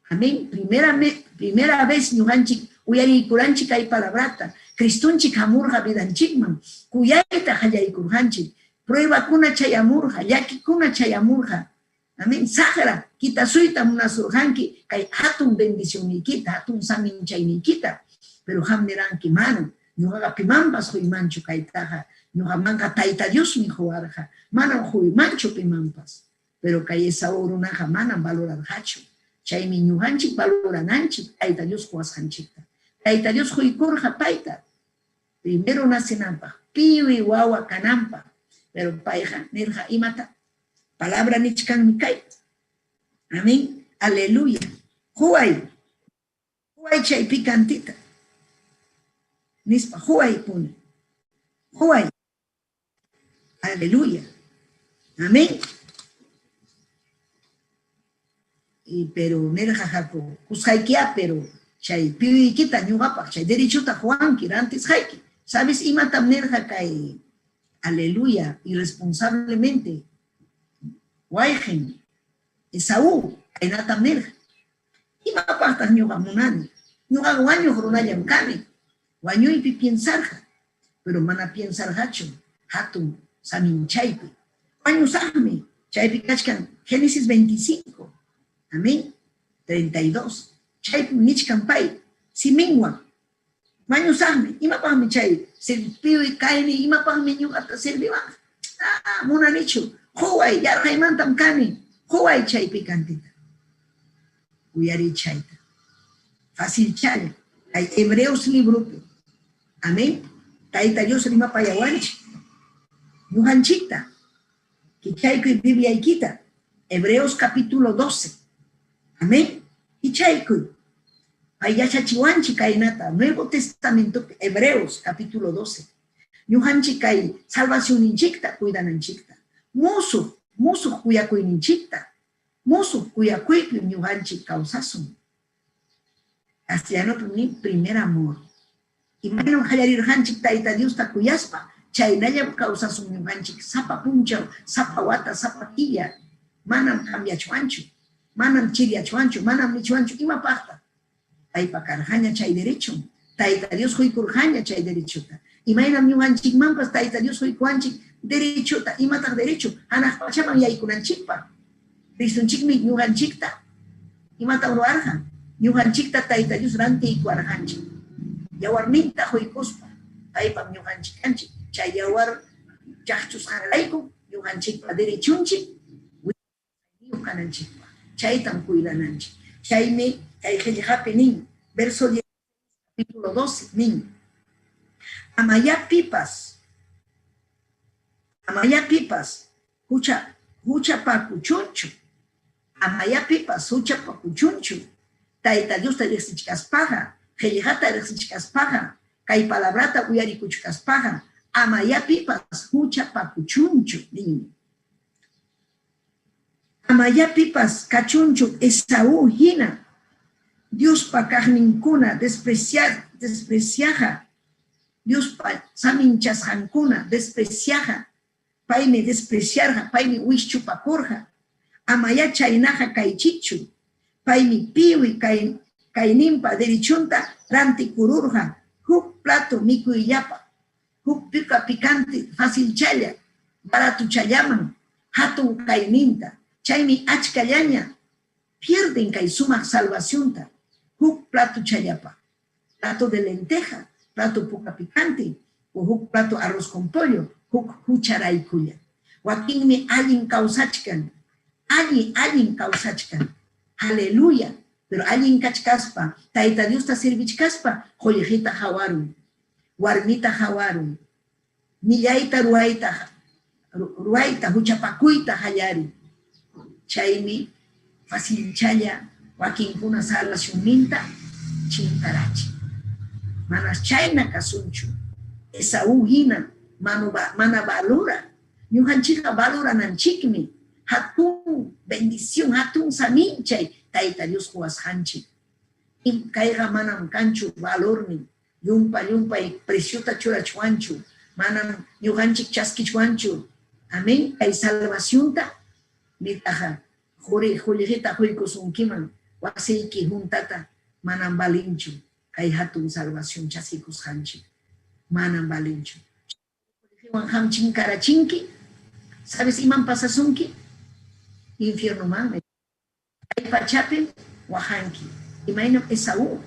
amén, primera, primera vez ñuqanchik uyariykuranchik kay palabrata, Cristonchik hamurqa vidanchikman, kuyayta qallaykurqanchik, pruebakuna chayamurqa, llakikuna chayamurqa, amén, saqra kitasuyta munasurqanki kay hatun bendicionniykita, hatun saminchayniykita, pero qam niranki, manam, ñuqaqa pimanpas quymanchu kaytaqa, ñuqamanqa Tayta Diosmi quwarqa, manam quymanchu pimanpas. Pero kay Esaú runaqa manam valorarqachu. Chaymi ñuqanchik valorananchik Tayta Dios quwasqanchikta. Tayta Dios quykurqa payta primero nacenanpaq, piwi wawa kananpaq. Pero payqa nirqa imata? Palabra nichkanmi kay. Amén. Aleluya. Quway. Quway chay picantita. Nispa, quway puni. Quway. Aleluya. Amén. Y pero nirqa Jacob, kusqaykiya, pero Chay piwiykita ñuqapaq chay derechota quwanki, rantisqayki. ¿Sabes imatam nirqa kay, aleluya, irresponsablemente wayqin Esaú? Kaynatam nirqa: Imapaqtaq ñuqa munani? Ñuqaqa wañuq runallam kani. Wañuypi piensarqa, pero mana piensarqachu hatun saminchaypi. Wañusaqmi, chaypi kachkan Génesis 25, amén, 32. Chaypim nichkan pay siminwan, wañusaqmi, imapaqmi chay piwi kayni, imapaqmi ñuqata serviwanqa? Ah, munanichu, quway, yarqaymantam kani, quway chay picantita. Uyariy chayta. Facilchalla, kay Hebreos libropi, amén, Tayta Dios rimapayawanchik, ñuqanchikta. Kichaykuy Bibliaykita, Hebreos capítulo 12. Amén. Kichaykuy. Pay yachachiwanchik kaynata, Nuevo Testamentopi, Hebreos capítulo 12. Ñuqanchik kay salvacionninchikta cuidananchikta. Musuq, musuq kuyakuyninchikta. Musuq kuyakuypim ñuqanchik kawsasun. Castellanopim nin primer amor. Imaynam qallarirqanchik Tayta Diosta kuyaspa, chaynallam kawsasun ñuqanchik sapa punchaw, sapa wata, sapa killa. Manam cambiachwanchu, manam chiryachwanchu, manam nichwanchu imapaqtaq. Paypa karqaña chay derechon, Tayta Dios quykurqaña chay derechota. Imaynam ñuqanchikmanpas Tayta Dios quykuwanchik derechota, imataq derecho? Hanaq pachaman yaykunanchikpaq. Cristonchikmi ñuqanchikta imatam ruwarqa? Ñuqanchikta Tayta Dios rantiykuwarqanchik. Yawarninta quykuspa, paypam ñuqanchik kanchik. Chay yawar chaqchusqanraykum ñuqanchikpa derechonchik wiñayniyuq kananchikpaq. Chaytam cuidananchik. Chaymi kay qillqapi nin, verso 16 capítulo 12 nin, amayá pipas, amayá pipas hucha huchapakuchunchu, amayá pipas huchapakuchunchu, Tayta Diosta riqsichkaspaqa, qillqata riqsichkaspaqa, kay palabrata uyarikuchkaspaqa, amayá pipas huchapakuchunchu, ninmi. Amayá pipas kachunchu Esaú hina Diospa kaqninkuna despreciaqa, Diospa saminchasqankuna despreciaqa, paymi despreciarqa, paymi wischupakurqa. Amayá chaynaqa kaychikchu, paymi piwi kayninpa derechonta rantikururqa huk plato mikuyllapaq. Huk pica picante facilchalla, baratochallaman hatun kayninta, chaymi achkallaña pierden kay sumaq salvacionta huk platochallapaq, plato de lenteja, plato puka picante o huk plato arroz con pollo, huk hucharaykulla. Wakinmi allin kawsachkan, allin allin kawsachkan. Aleluya! Pero allin kachkaspa, Tayta Diosta servichkaspa qullqita hawarun. Warmita hawarun, millayta ruwayta ruwayta, huchapakuyta qallarin. Chaymi facilchalla wakinkuna salvacionninta chinkarachin. Manas chayna kasunchu. Esaú hina mana valora. Ñuqanchikqa valorananchikmi hatun bendición, hatun saminchay Tayta Dios quwasqanchik. Kayqa manam kanchu valornin. Llumpa llumpay preciota churachwanchu, manam ñuqanchik chaskichwanchu. Amén. Kay salvacionta nitaqa quri qullqita quykusunkiman wasiyki juntata manam valinchu kay hatun salvación chaskikusqanchik. Manam valinchu. Qullqiwan qam chinkarachinki, ¿sabes imam pasasunki? Infiernomanmi. Kay pachapim waqanki. Imaynam Esaú.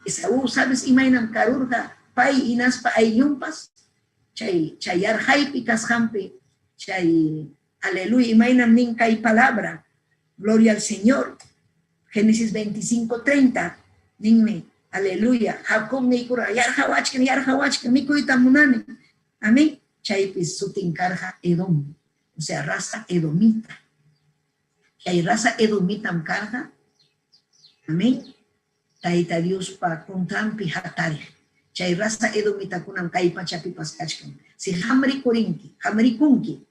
Esaú, ¿sabes imaynam karurqa pay hinaspa ayllunpas? Chay chay yarqaypi kasqanpi, chay aleluya, imaynam nin kay palabra, gloria al Señor. Génesis 25:30 ninmi, aleluya, Jacob niykurqa, yarqawachkan, yarqawachkan, mikuytam munani. Amén. Chaypi sutin karqa Edom, o sea, raza edomita. Chay raza edomitam karqa, amén, Tayta Diospa contranpi hatariq. Chay raza edomitakunam kay pachapipas kachkan. Si qam rikurinki, qam rikunki,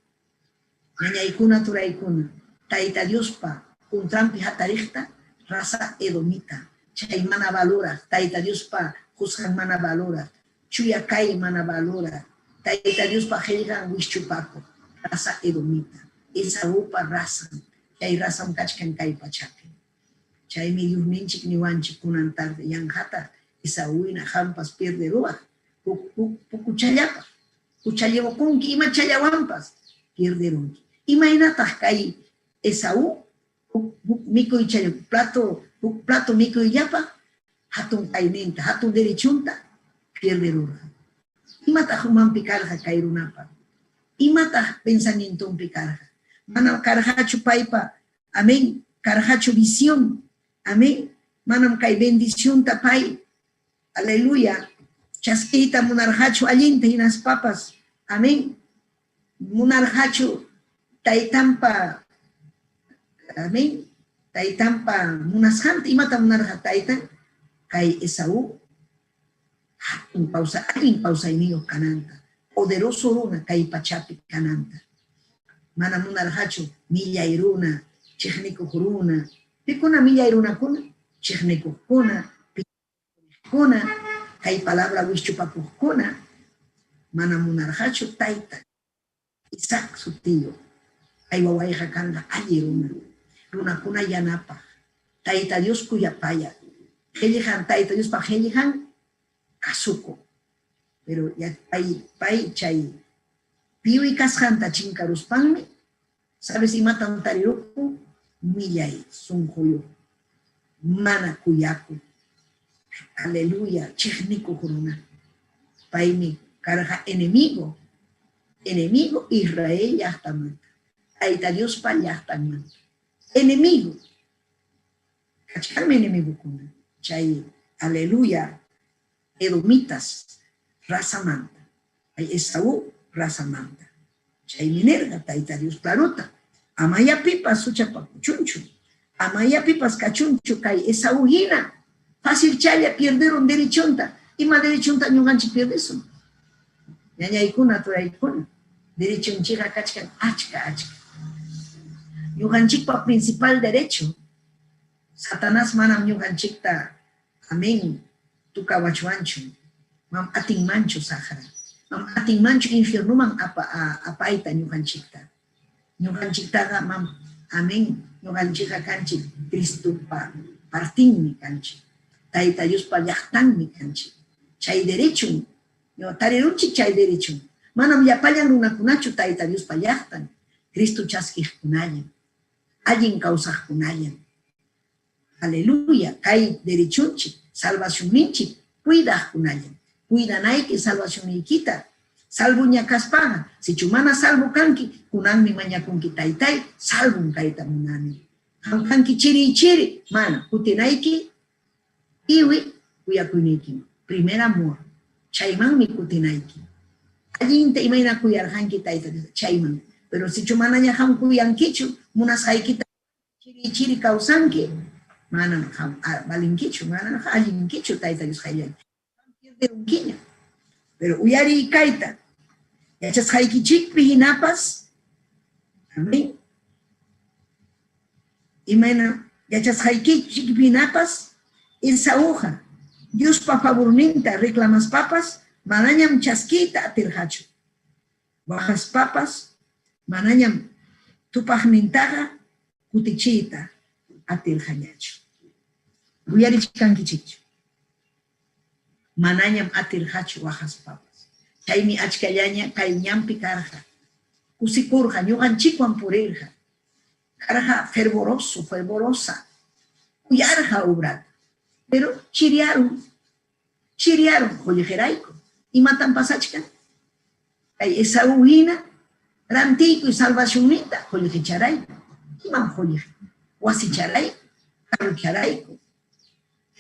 ñañaykuna, turaykuna, Tayta Diospa contranpi hatariqta, raza edomita. Chay mana valoraq, Tayta Diospa qusqan mana valoraq, chuya kay mana valoraq, Tayta Diospa qillqan wischupakuq, raza edomita, Esaupa razan, chay razam kachkan kay pachapi. Chaymi Diosninchik niwanchik kunan tarde yanqataq Esauhina qampas pierderuwaq huk huk pukuchallapaq, huchallirukunki imachallawanpas pierderunki. Imaynataq kay Esaú huk huk mikuychalla plato huk plato mikuyllapaq hatun kayninta, hatun derechunta pierderurqa? Imataq umanpi karqa kay runapa? Imataq pensamientonpi karqa? Manam karqachu paypa, amén, karqachu visión, amén, manam kay bendicionta pay, aleluya, chaskiyta munarqachu allinta hinaspapas, amén, munarqachu taytanpa, amén, taytanpa munasqanta. Imata munarqa taytan? Kay Esaú hatun kawsay, allin kawsayniyuq kananta, poderoso runa kay pachapi kananta. Mana munarqachu millay runa, chiqnikuq runa. Pikuna millay runakuna? Chiqnikuqkuna, piñakuqkuna, kay palabra wischupakuqkuna. Mana munarqachu tayta Isaac sutiyuq. Kay wawayqa kanqa alli runa, runakuna yanapaq, Tayta Dios kuyapayaq, qillqan Tayta Diospa qillqan kasukuq. Pero ya pay, pay chay piwi kasqanta chinkaruspanmi, sabes imatam tarirukun? Millay sunquyuq, mana kuyakuq, aleluya, chiqnikuq runa. Paymi karqa enemigo, enemigo Israel llaqtamanta, Tayta Diospa llaqtanmanta. Enemigo. Kachkanmi enemigokuna, chay, aleluya, edomitas razamanta, ay Esaú razamanta. Chaymi nirqa Tayta Dios clarota, amaya pipas huchapakuchunchu, amaya pipas kachunchu kay Esaú hina, facilchalla pierderun derechonta. Ima derechonta ñuqanchik pierdesun? Ñañaykuna, turaykuna, derechonchikqa kachkan achka achka. Ñuqanchikpa principal derecho, Satanás manam ñuqanchikta, amén, tukawachwanchu, mam atinmanchu saqra, mam atinmanchu infiernuman apa, apayta ñuqanchikta. Ñuqanchiktaqa mam, amén, ñuqanchikqa kanchik Cristopa partinmi kanchik, Tayta Diospa llaqtanmi kanchik. Chay derechum, tarirunchik chay derechum. Manam llapallan runakunachu Tayta Diospa llaqtan, Cristo chaskiqkunallam, allin kawsaqkunallam. Aleluya, kay derechunchik, salvacionninchik, cuidaqkunallam. Cuidanayki salvacionniykita, salvoña kaspaqa, sichu mana salvo kanki, kunanmi mañakunki, Taytay, salvon kayta munani. Qam kanki chiri chiri, mana, kutinayki iwi kuyakuyniykiman, primer amor, chaymanmi kutinayki. Allinta imayna kuyarqanki Tayta Dios, chayman. Pero sichu manaña qam kuyankichu, munasqaykita chiri chiri kawsanki, manam qam valinkichu, manam allinkichu Tayta Dios qayllanpi. Pierderunkiña. Pero uyariy kayta, yachasqaykichikpi hinapas, amén, imayna yachasqaykichikpi hinapas, Esauqa Diospa favorninta reclamaspapas manañam chaskiyta atirqachu. Waqaspapas manañam tupaqnintaqa kutichiyta atirqañachu. Uyarichkankichikchu? Manañam atirqachu waqaspapas. Chaymi achkallaña kay ñanpi karqa. Kusikurqa, ñuqanchikwan purirqa. Karqa fervoroso, fervorosa. Kuyarqa obrata. Pero chiriarun, chiriarun qullqirayku. Imatam pasachkan? Kay Esaú hina rantiykuy salvacionninta qullqicharayku. Imam qullqi? Wasicharayku, carrocharayku.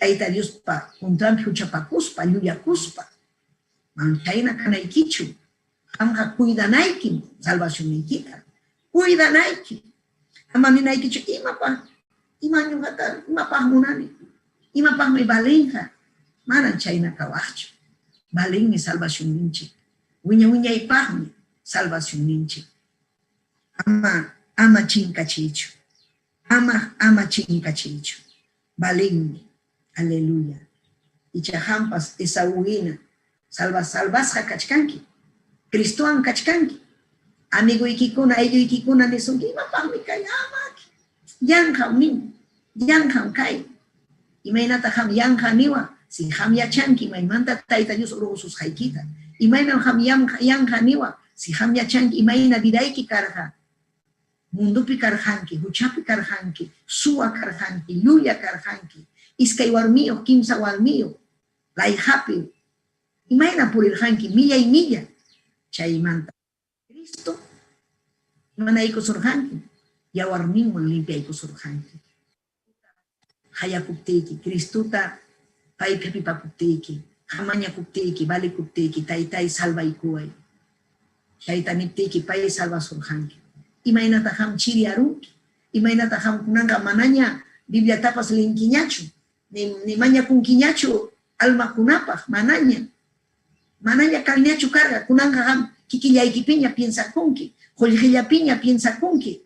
Tayta Diospa contranpi huchapakuspa, llullakuspa. Manam chayna kanaykichu. Qamqa cuidanaykim salvacionniykita. Cuidanayki. Ama ninaykichu imapaq, ima ñuqata, imapaq munani, imapaqmi valinqa. Manam chayna kawaqchu. Valinmi salvacionninchik. Wiña wiñaypaqmi salvacionninchik. Ama, ama chinkachiychu. Ama, ama chinkachiychu. Valinmi. Aleluya. Icha qampas Esaú hina salva salvasqa kachkanki. Cristowan kachkanki. Amigoykikuna, aylluykikuna nisunki, imapaqmi kay amaki. Yanqam nin, yanqam kay. Imaynata qam yanqa niwa, si qam yachanki maymanta Tayta Dios urqususqaykita. Imaynam qam yanqa niwa, si qam yachanki imayna vidayki karqa. Mundopi karqanki, huchapi karqanki, suwa karqanki, llulla karqanki, iskay warmiyuq, kimsa warmiyuq, layqapi, imayna purirqanki, millay milla. Chaymanta Cristo imanaykusurqanki, yawarninwan limpiaykusurqanki. Qayakuptiyki, Cristota paypi hapipakuptiyki, qamañakuptiyki, valikuptiyki, Taytay salvaykuway. Chayta niptiyki pay salvasurqanki. Imaynata qam chiriyarunki? Imaynata qam kunanqa manaña Bibliatapas linkiñachu, ni mañakunkiñachu almakunapaq, manaña. Manaña kanñachu karqa, kunanqa qam kikillaykipiña piensakunki, qullqillapiña piensakunki.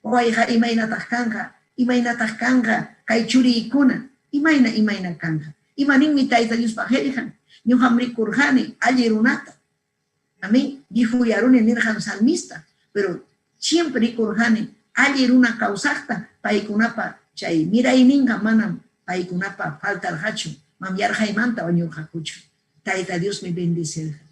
Wawayqa imaynataq kanqa, imaynataq kanqa kay churiykuna, imayna imayna kanqa. Ima ninmi Tayta Diospa qillqan? Ñuqam rikurqani alli runata. Amén. Vijuyaruni nirqan salmista, pero siempre rikurqani alli runa kawsaqta, paykunapa chay mirayninqa manam paykunapa faltarqachu, mam yarqaymanta wañurqakuchu. Tayta Diosmi bendecirqa.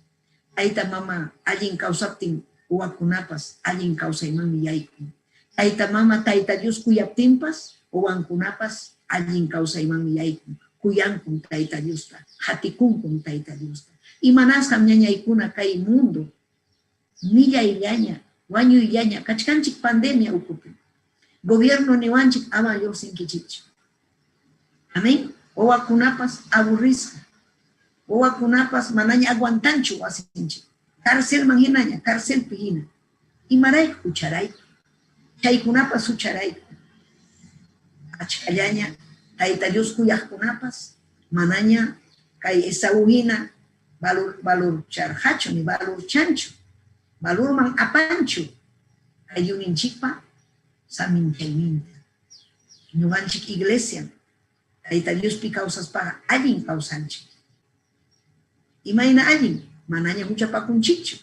Tayta mama allin kawsaptin wawakunapas allin kawsaymanmi yaykun. Tayta mama Tayta Dios kuyaptinpas wawankunapas allin kawsaymanmi yaykun. Kuyankun Tayta Diosta, qatikunkun Tayta Diosta. Imanasqam ñañaykuna kay mundo millayllaña, wañuyllaña kachkanchik pandemia ukupi. Gobierno niwanchik ama lluqsinkichikchu. Amén. Wawakunapas aburrisqa. Wawakunapas manaña aguantanchu wasinchik. Carcelman hinaña, carcelpi hina. Imarayku? Hucharayku. Chaykunapas hucharayku. Achkallaña Tayta Dios kuyaqkunapas manaña kay Esaú hina valor valorcharqachu ni valorchanchu, valorman apanchu kay Diosninchikpa saminchayninta. Ñuqanchik iglesia Tayta Diospi kawsaspaqa allin kawsanchik. Imayna allin? Manaña huchapakunchikchu.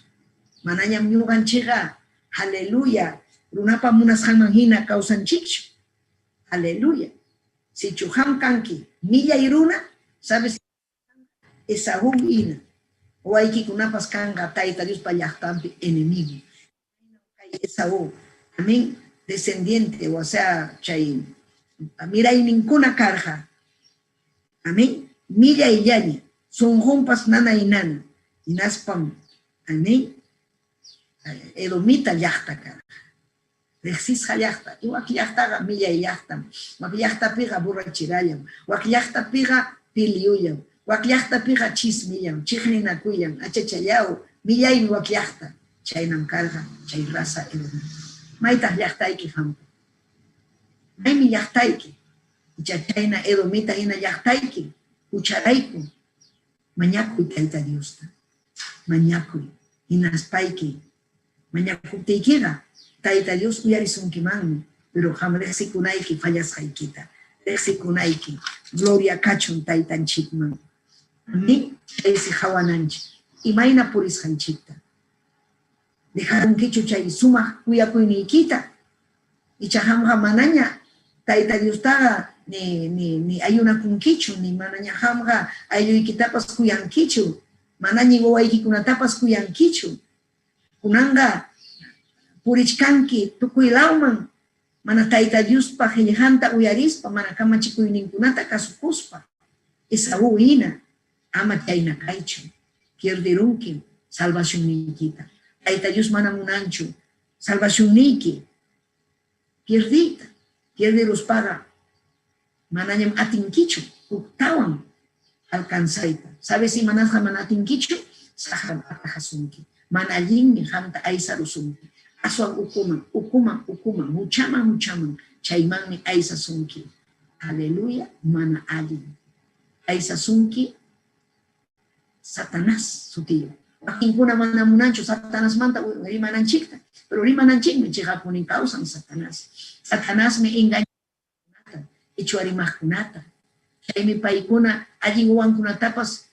Manañam ñuqanchikqa, aleluya, runapa munasqanman hina kawsanchikchu. Aleluya. Sichu qam kanki millay runa, sabes Esaú hina, wawaykikunapas kanqa Tayta Diospa llaqtanpi enemigo. Kay Esaú, amén, descendiente, o sea, chay mirayninkuna karqa, amén, millayllaña, sunqunpas nanay nana, hinaspam, amén, Edomita llaqta karqa. Riqsisqa llaqta, y wak llaqtaqa millay llaqtam, wak llaqtapiqa borrachirallam, wak llaqtapiqa piliullam, wak llaqtapiqa chismillam, chiqninakuyllam, achachallaw, millaymi wak llaqta. Chaynam karqa chay raza Edomita. Maytaq llaqtayki qampa? Maymi llaqtayki? Icha chayna Edomita hina llaqtayki, hucharayku mañakuy Tayta Diosta. Mañakuy, hinaspayki mañakuptiykiqa Tayta Dios uyarisunkimanmi, pero qam riqsikunayki fallasqaykita, riqsikunayki. Gloria kachun Taytanchikman. Amén. Chaysi qawananchik imayna purisqanchikta. Dejarunkichu chay sumaq kuyakuyniykita? Icha qamqa manaña Tayta Diostaqa ni ni ni ayunakunkichu, ni manaña qamqa aylluykitapas kuyankichu, manaña wawaykikunatapas kuyankichu. Kunanqa purichkanki tukuy lawman mana Tayta Diospa qillqanta uyarispa, mana kamachikuyninkunata kasukuspa. Esaú hina ama chayna kaychu, pierderunkim salvacionniykita. Tayta Dios mana munanchu salvacionniyki pierdiyta. Pierderuspaqa manañam atinkichu huktawan alcanzayta. ¿Sabes imanasqa mana atinkichu? Saqram atajasunki. Mana allinmi qamta aysarusunki. Aswan ukuman, ukuman, ukuman, huchaman, huchaman, chaymanmi aysasunki. Aleluya, mana allin. Aysasunki Satanás sutiyuq. Wakinkuna mana munanchu Satanasmanta rimananchikta, pero rimananchikmi chiqapunin kawsan Satanás. Satanasmi engañaqkunata, ichwa rimaqkunata. Chaymi paykuna allin wawankunatapas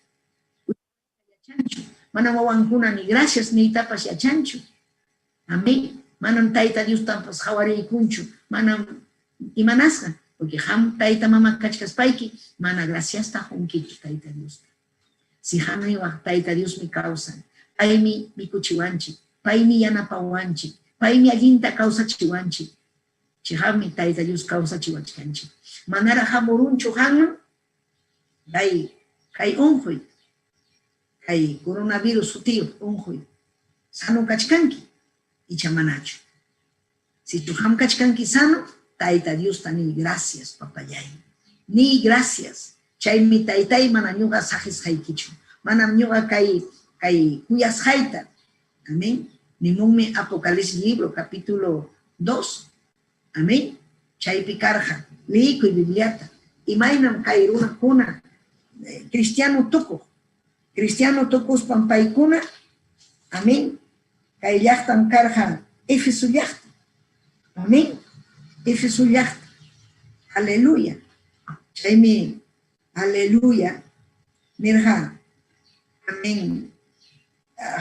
yachanchu. Manam wawankuna ni gracias niytapas yachanchu. Amén. Manam Tayta Diostapas qawariykunchu. Manam imanasqa. Porque qam tayta mama kachkaspayki mana graciasta qunkichu Tayta Diosta. Si qam niwaq Tayta Diosmi kawsan. Paymi mikuchiwanchik. Paymi yanapawanchik. Paymi allinta kawsachiwanchik. Chiqapmi Tayta Dios kawsachiwachkanchik. Manaraq hamurunchu qamman kay kay unquy, kay coronavirus sutiyuq unquy, sano kachkanki icha manachu. Sichu qam kachkanki sano, Tayta Diosta niy gracias, papallay. Niy gracias. Chaymi taytay mana ñuqa saqisqaykichu. Manam ñuqa kay kay kuyasqayta. Amén. Nimunmi Apocalipsis libro capítulo 2. Amén. Chaypi karqa. Liykuy Bibliata. Imaynam kay runakuna cristiano tukuq. Cristiano tukuspan paykuna, amén, kay llaqtam karqa Éfeso llaqta. Amén. Éfeso llaqta. Aleluya. Chaymi, aleluya, nirqa, amén,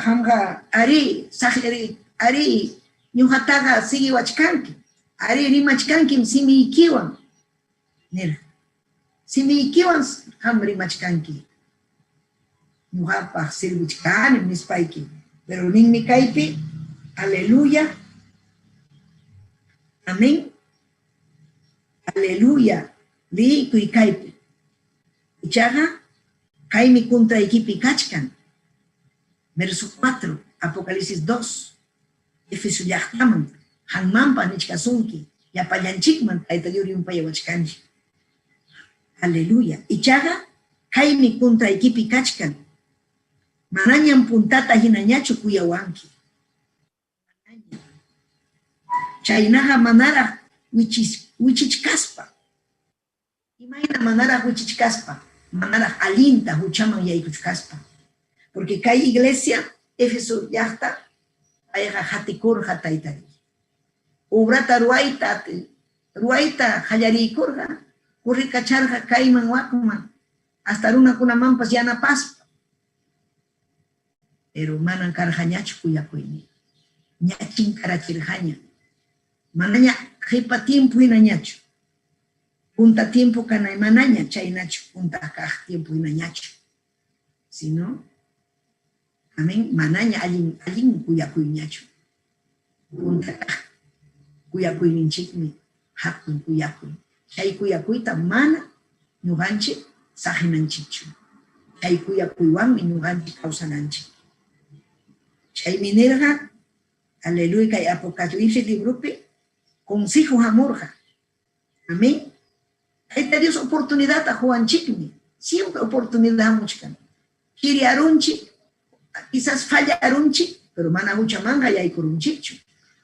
qamqa arí, saqri, arí, ñuqataqa siguiwachkanki, arí, rimachkankim simiykiwan, nirqa. Simiykiwan qam rimachkanki. Ñuqapaq sirvichkanim nispayki. Pero ninmi kaypi, aleluya, amén, aleluya, liykuy kaypi. Ichaqa kaymi contraykipi kachkan. Verso 4, Apocalipsis 2, Éfeso llaqtaman, qanmanpas nichkasunki, llapallanchikman Tayta Dios llumpayawachkanchik. Aleluya. Ichaqa kaymi contraykipi kachkan. Manañam puntata hinañachu kuyawanki. Manaña. Chaynaqa manaraq wichichkaspa. Imayna manaraq wichichkaspa, manaraq allinta huchaman yaykuchkaspa. Porque kay iglesia, Éfeso llaqta, payqa qatikurqa Tayta Dios. Obrata ruwayta ruwayta qallariykurqa, kurrikacharqa kayman wakman, hasta runakunamanpas yanapaspa. Pero manan karqañachu kuyakuynin. Ña chinkarachirqaña. Manaña qipa tiempo hinañachu. Punta tiempo kanay manaña chaynachu, punta kaq tiempo hinañachu. Sino, amén, manaña allin allin kuyakuyñachu. Punta kaq kuyakuyninchikmi hatun kuyakuy. Chay kuyakuyta mana ñuqanchik saqinanchikchu. Chay kuyakuywanmi ñuqanchik kawsananchik. Chaymi nirqa, aleluya, kay Apocalipsis libropi consejo hamurqa. Amén. Tayta Dios oportunidadta quwanchikmi. Siempre oportunidad hamuchkan. Chiriarunchik, quizás fallarunchik, pero mana huchamanqa yaykurunchikchu.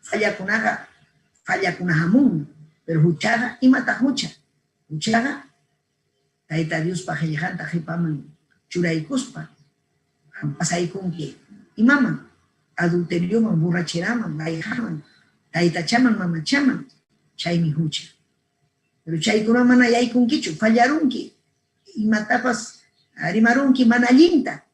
Fallakunaqa, fallakuna hamunmi. Pero huchaqa, imataq hucha? Huchaqa, Tayta Diospa qillqanta qipaman churaykuspa, pasaykunki imaman? Adulterioman, borracheraman, layqaman, taytachaman, mamachaman, chaymi hucha. Pero chaykuna mana yaykunkichu, fallarunki, imatapas rimarunki mana allinta,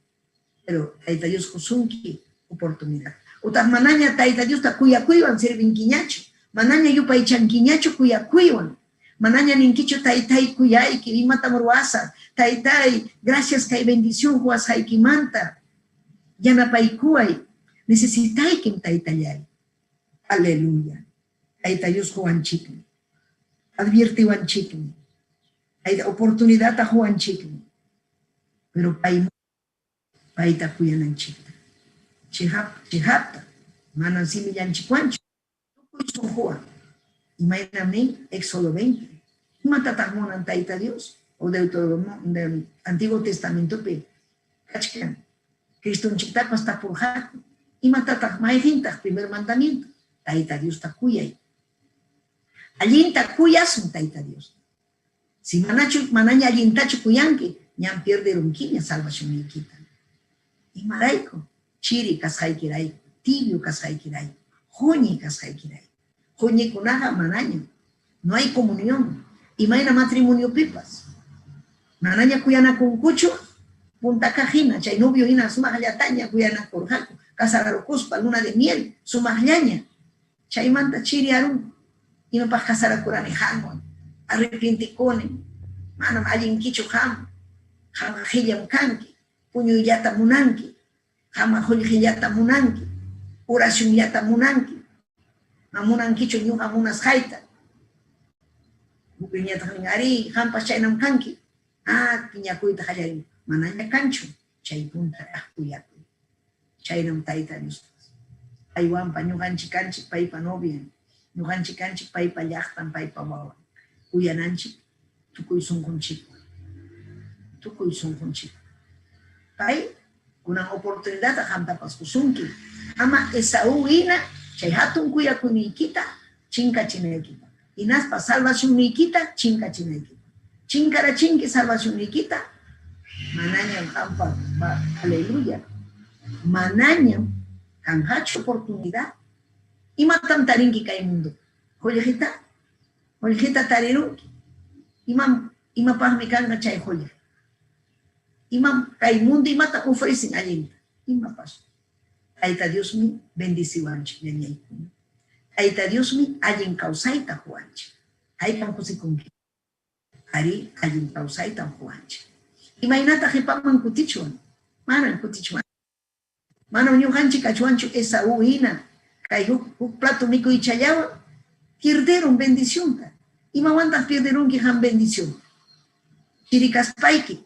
pero Tayta Dios qusunki oportunidad. Utaq manaña Tayta Diosta kuyakuywan servinkiñachu, manaña yupaychankiñachu kuyakuywan, manaña ninkichu taytay kuyayki, imatam ruwasaq, taytay, gracias kay bendición quwasqaykimanta, yanapaykuway, necesitaykim taytallay. Aleluya. Tayta Dios quwanchikmi, adviertiwanchikmi, tayta oportunidadta quwanchikmi, pero pay payta kuyananchikta. Chiqap, chiqapta, manam simillanchikwanchu, tukuy sunquwan. Imaynam nin Éxodo 20. Imatataq munan Tayta Dios? O Deuteronomio, del Antiguo Testamentopi kachkan. Cristonchiktapas tapurqaku. Imatataq mayqintaq primer mandamiento? Tayta Diosta kuyay. Allinta kuyasun Tayta Diosta. Si manachu, manaña allintachu kuyanki, ñam pierderunkiña salvacionniykita. Imarayku? Chiri kasqaykirayku, tibio kasqaykirayku, quñi kasqaykirayku. Quñikunaqa manaña. No hay comunión. Imayna matrimoniopipas. Manaña kuyanakunkuchu punta kaq hina, chay novio hina sumaqllataña kuyanakurqaku, casararukuspa luna de miel, sumaqllaña. Chaymanta chiriarunku. Imapaq casarakurani qamwan? Arrepientekuni. Manam allinkichu qam. Qamqa qillam kanki. Puñuyllata munanki. Qamqa qullqillata munanki. Oracionllata munanki. Ma munankichu ñuqa munasqayta. Hukñataq nin, arí, qampas chaynam kanki. Ah, piñakuyta qallarin. Manaña kanchu chay punta kaq kuyakuy. Chaynam Tayta Diospas. Paywanpa ñuqanchik kanchik paypa novian. Ñuqanchik kanchik paypa llaqtan, paypa wawan. Kuyananchik tukuy sunqunchikwan. Tukuy sunqunchikwan. Pay kunan oportunidadta qamtapas qusunki. Ama Esaú hina chay hatun kuyakuyniykita chinkachinaykipaq. Hinaspa salvacionniykita chinkachinaykipaq. Chinkarachinki salvacionniykita, manañam qampa, aleluya, manañam kanqachu oportunidad. Imatam tarinki kay mundo? Qullqita? Qullqita tarirunki. Imam, imapaqmi kanqa chay qullqi? Imam kay mundo imata ofrecen allinta? Imapas. Tayta Diosmi bendeciwanchik, ñañaykuna. Tayta Diosmi allin kawsayta quwanchik. Haykam kusikunki? Arí, allin kawsaytam quwanchik. Imaynataq qipaman kutichwan? Manam kutichwan. Manam ñuqanchik kachwanchu Esaú hina kay huk, huk plato mikuychallawan pierderun bendicionta. Imawantaq pierderunki qam bendición? Chiri kaspayki,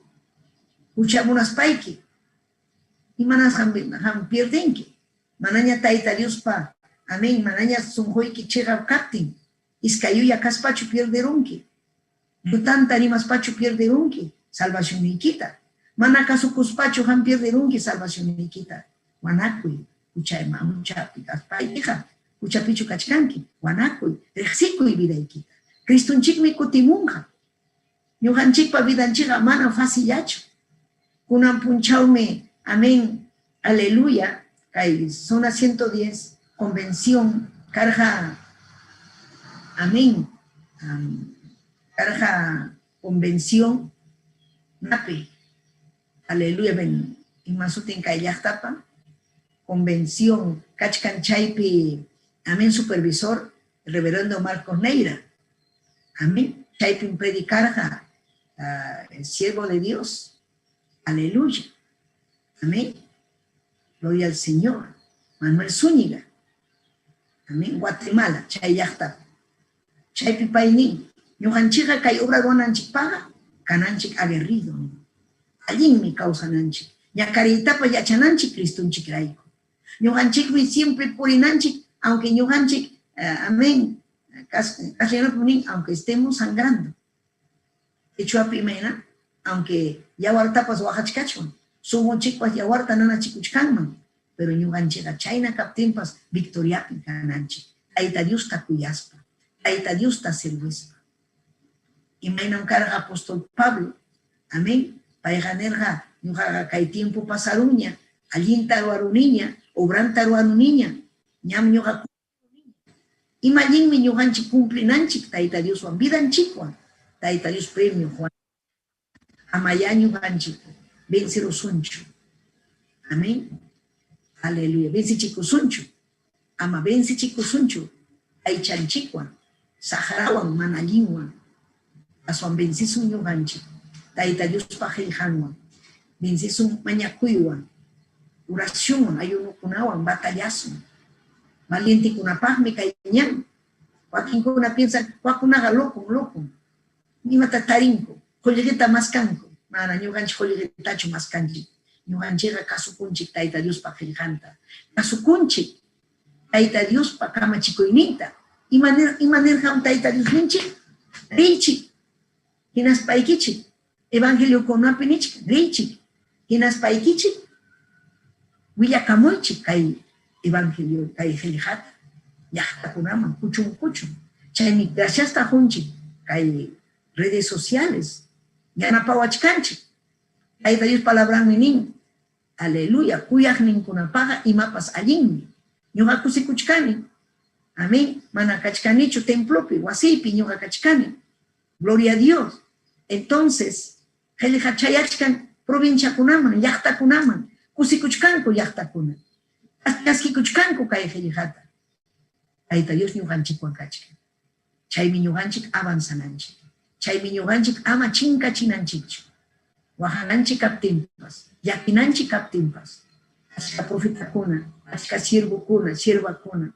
hucha munaspayki, imanasqam qam pierdenki? Manaña Tayta Diospa, amén, manaña sunquyki chiqap kaptin, iskay yuya kaspachu pierderunki? Llutanta rimaspachu pierderunki salvacionniykita? Mana kasukuspachu qam pierderunki salvacionniykita? Wanakuy, huchayma huchapi kaspaykiqa, huchapichu kachkanki? Wanakuy, riqsikuy vidaykita. Cristonchikmi kutimunqa. Ñuqanchikpa vidanchikqa manam facillachu. Kunan punchawmi, amén, aleluya, kay zona 110 convención karqa, amén, karqa convención napi, aleluya, ben, ima sutin kay llaqtapa, convención kachkan chaypi, amén, supervisor, reverendo Marcos Neira, amén, chaypim predicarqa el siervo de Dios, aleluya, amén, gloria al Señor, Manuel Zúñiga, amén, Guatemala, chay llaqtapi, chaypi pay nin, ñuqanchikqa kay obra ruwananchikpaqqa kananchik aguerrido, nin, allinmi kawsananchik, ñakariytapas yachananchik Cristonchikrayku. Ñuqanchikmi siempre purinanchik, aunque ñuqanchik, amén, castellanopi nin, aunque estemos sangrando. Quechuapi imayna, aunque yawartapas waqachkachwan, sunqunchikpas yawarta nanachikuchkanman, pero ñuqanchikqa chayna kaptinpas victoriapi kananchik, Tayta Diosta kuyaspa, Tayta Diosta sirvispa. Imaynam karqa apóstol Pablo, amén, payqa nirqa, ñuqaqa kay tiempo pasarunña, allinta ruwaruniña, obranta ruwaruniña, ñam ñuqa ima allinmi ñuqanchik cumplinanchik Tayta Dioswan, vidanchikwan, Tayta Dios premio Juan. Amayá ñuqanchik vencerusunchu. Amén. Aleluya. Vencichikusunchu. Ama vencichikusunchu aychanchikwan, saqrawan, mana allinwan. Aswan vencisun ñuqanchik Tayta Diospa qillqanwan. Vencisun mañakuywan, oracionwan, ayunokunawan batallasun. Valientekunapaqmi kay ñan. Wakinkuna piensan, wakunaqa locom, locom. Imata tarinku, qullqita maskanku. Mana ñuqanchik qullqitachu maskanchik. Ñuqanchikqa kasukunchik Tayta Diospa qillqanta. Kasukunchik Tayta Diospa kamachikuyninta. Imanir, imanirqam Tayta Diosninchik? Riychik, hinaspaykichik, evangeliokunapi nichkan, riychik, hinaspaykichik, willakamuychik kay evangelio, kay qillqata, llaqtakunaman, kuchun kuchun. Chaymi graciasta qunchik kay redes sociales, yanapawachkanchik. Tayta Dios palabranmi nin, aleluya, kuyaqninkunapaqa imapas allinmi. Ñuqa kusikuchkani, amén, mana kachkanichu templopi, wasiypi ñuqa kachkani. Gloria a Dios. Entonces, Qillqa chayachkan provinciakunaman, llaqtakunaman, kusikuchkanku llaqtakuna. Chaskikuchkanku kay qillqata. Tayta Dios ñuqanchikwan kachkan. Chaymi ñuqanchik avanzananchik. Chaymi ñuqanchik ama chinkachinanchikchu. Waqananchik kaptinpas, llakinanchik kaptinpas, achka profetakuna, achka siervokuna, siervakuna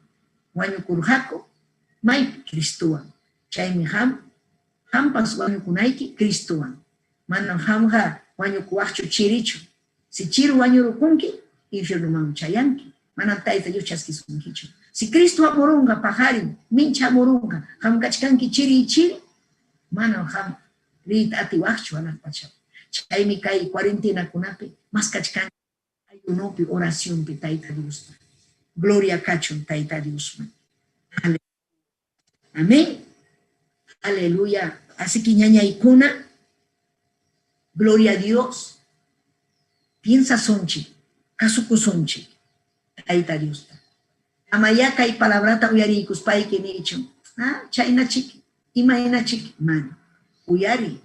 wañukurqaku maypi Cristowan. Chaymi qam, qampas wañukunayki Cristowan. Manam qamqa wañukuwaqchu chirichu. Si chiru wañurukunki, infiernomanmi chayanki. Manam Tayta Dios chaskisunkichu. Si Cristo hamurunqa paqarin, mincha hamurunqa, qam kachkanki chiriy chiri, manam qam riyta atiwaqchu hanaq pachaman. Chaymi kay cuarentenakunapi maskachkanki ayunopi, oracionpi Tayta Diosta. Gloria kachun Tayta Diosman. Amén. Aleluya. Así que ñañaykuna, gloria a Dios. Piensasunchik, kasukusunchik Tayta Diosta. Amayá kay palabrata uyariykuspayki niychu, ah, chaynachik, imaynachik, mana. Uyariy.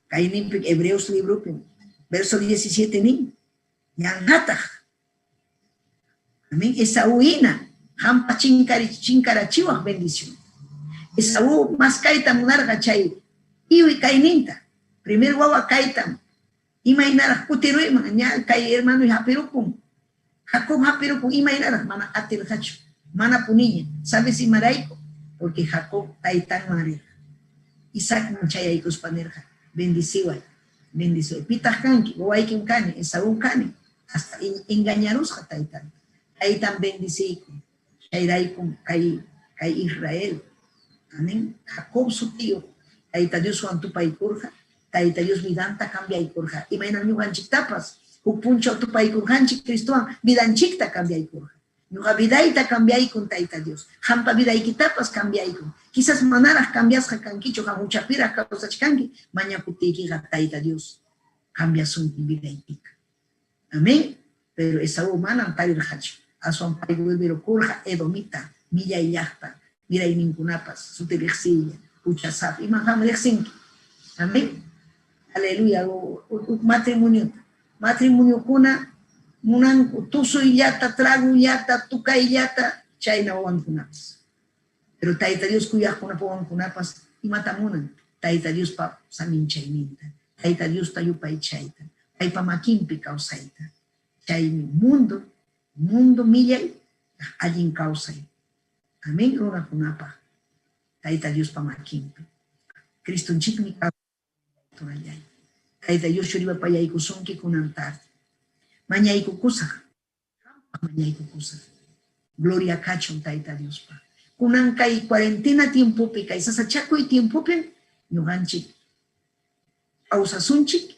Kayninpi Hebreos libropim, verso 17 nin, yanqataq. Amén. Esaú hina, qampa chinkarachiwaq bendición. Esaú maskayta munarqa chay iwi kayninta. Primer wawa kaytam imaynaraq kutiruyman, ña kay hermanoy hapirukun. Jacob hapirukun imaynaraq mana atirqachu, mana puniña. ¿Sabes imarayku? Porque Jacob taytanman rirqa. Isaacman chayaykuspa nirqa, bendiciway, bendiciway. Pitaq kanki? Wawaykim kani, Esaú kani. Hasta engañarusqa taytanta. Taytan bendiciykun. Chayraykum kay kay Israel, amén, Jacob sutiyuq Tayta Dioswan tupaykurqa, Tayta Dios vidanta cambiaykurqa. Imaynam ñuqanchiktapas huk punchaw tupaykurqanchik Cristowan vidanchikta cambiaykurqa. Ñuqa vidayta cambiaykun Tayta Dios. Qampa vidaykitapas cambiaykun. Quizás manaraq cambiasqa kankichu, qam huchapiraq kawsachkanki, mañakuptiykiqa Tayta Dios cambiasunki vidaykita. Amén. Pero Esaú manam tarirqachu. Aswan pay vuelverukurqa Edomita, millay llaqta, mirayninkunapas, suti riqsiylla, huchasapa. Imam qam riqsinki? Amén. Aleluya. Huk matrimoniota. Matrimoniokuna munanku tusuyllata, tragullata, tukayllata, chayna wawankunapas. Pero Tayta Dios kuyaqkunapa wawankunapas imata munan? Tayta Diospa saminchayninta, Tayta Diosta yupaychayta, paypa makinpi kawsayta. Chaymi mundo, mundo millay, allin kawsay. Amén, runakunapaq Tayta Diospa makinpi. Cristonchikmi kawsay. Tayta Dios churipapayaykusunki kunan tarde. Mañaykukusaq. Qampaq mañaykukusaq. Gloria kachun Tayta Diospa. Kunan kay cuarentena tiempopi, kay sasachakuy tiempopim ñuqanchik kawsasunchik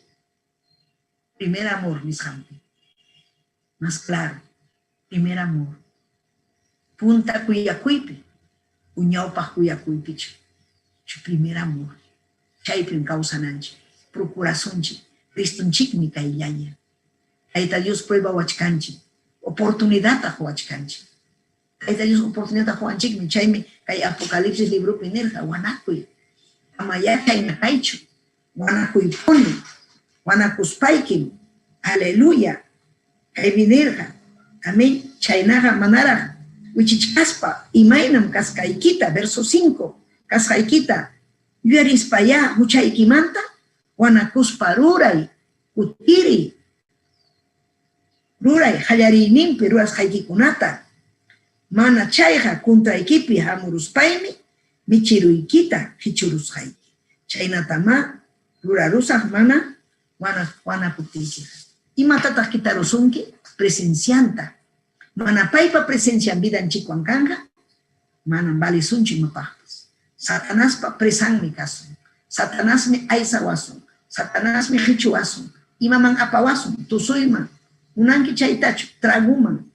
primer amor nisqanpi. Más claro, primer amor. Punta kuyakuypi, uñawpaq kuyakuypichu. Chu primer amor. Chaypim kawsananchik. Procurasunchik. Cristonchikmi kayllaña. Tayta Dios pruebawachkanchik, oportunidadta quwachkanchik. Tayta Dios oportunidadta quwanchikmi, chaymi kay Apocalipsis libropi nirqa, wanakuy, amayá chayna kaychu, wanakuypuni, wanakuspaykim, aleluya, kaymi nirqa, amén, chaynaqa manaraq wichichkaspa imaynam kasqaykita, verso 5, kasqaykita yuyarispayá huchaykimanta wanakuspa ruray, kutiriy, ruray qallariyninpi rurasqaykikunata, mana chayqa contraykipi hamuruspaymi michiruykita qichurusqayki. Chaynatamá rurarusaq mana wanakuptiykiqa. Imatataq kitarusunki? Presencianta. Mana paypa presencian vidanchikwan kanqa, manam valesunchu imapaqpas. Satanaspa presanmi kasun. Satanasmi aysawasun. Satanasmi qichuwasun. Imaman apawasun? Tusuyman. Munanki chaytachu? Traguman,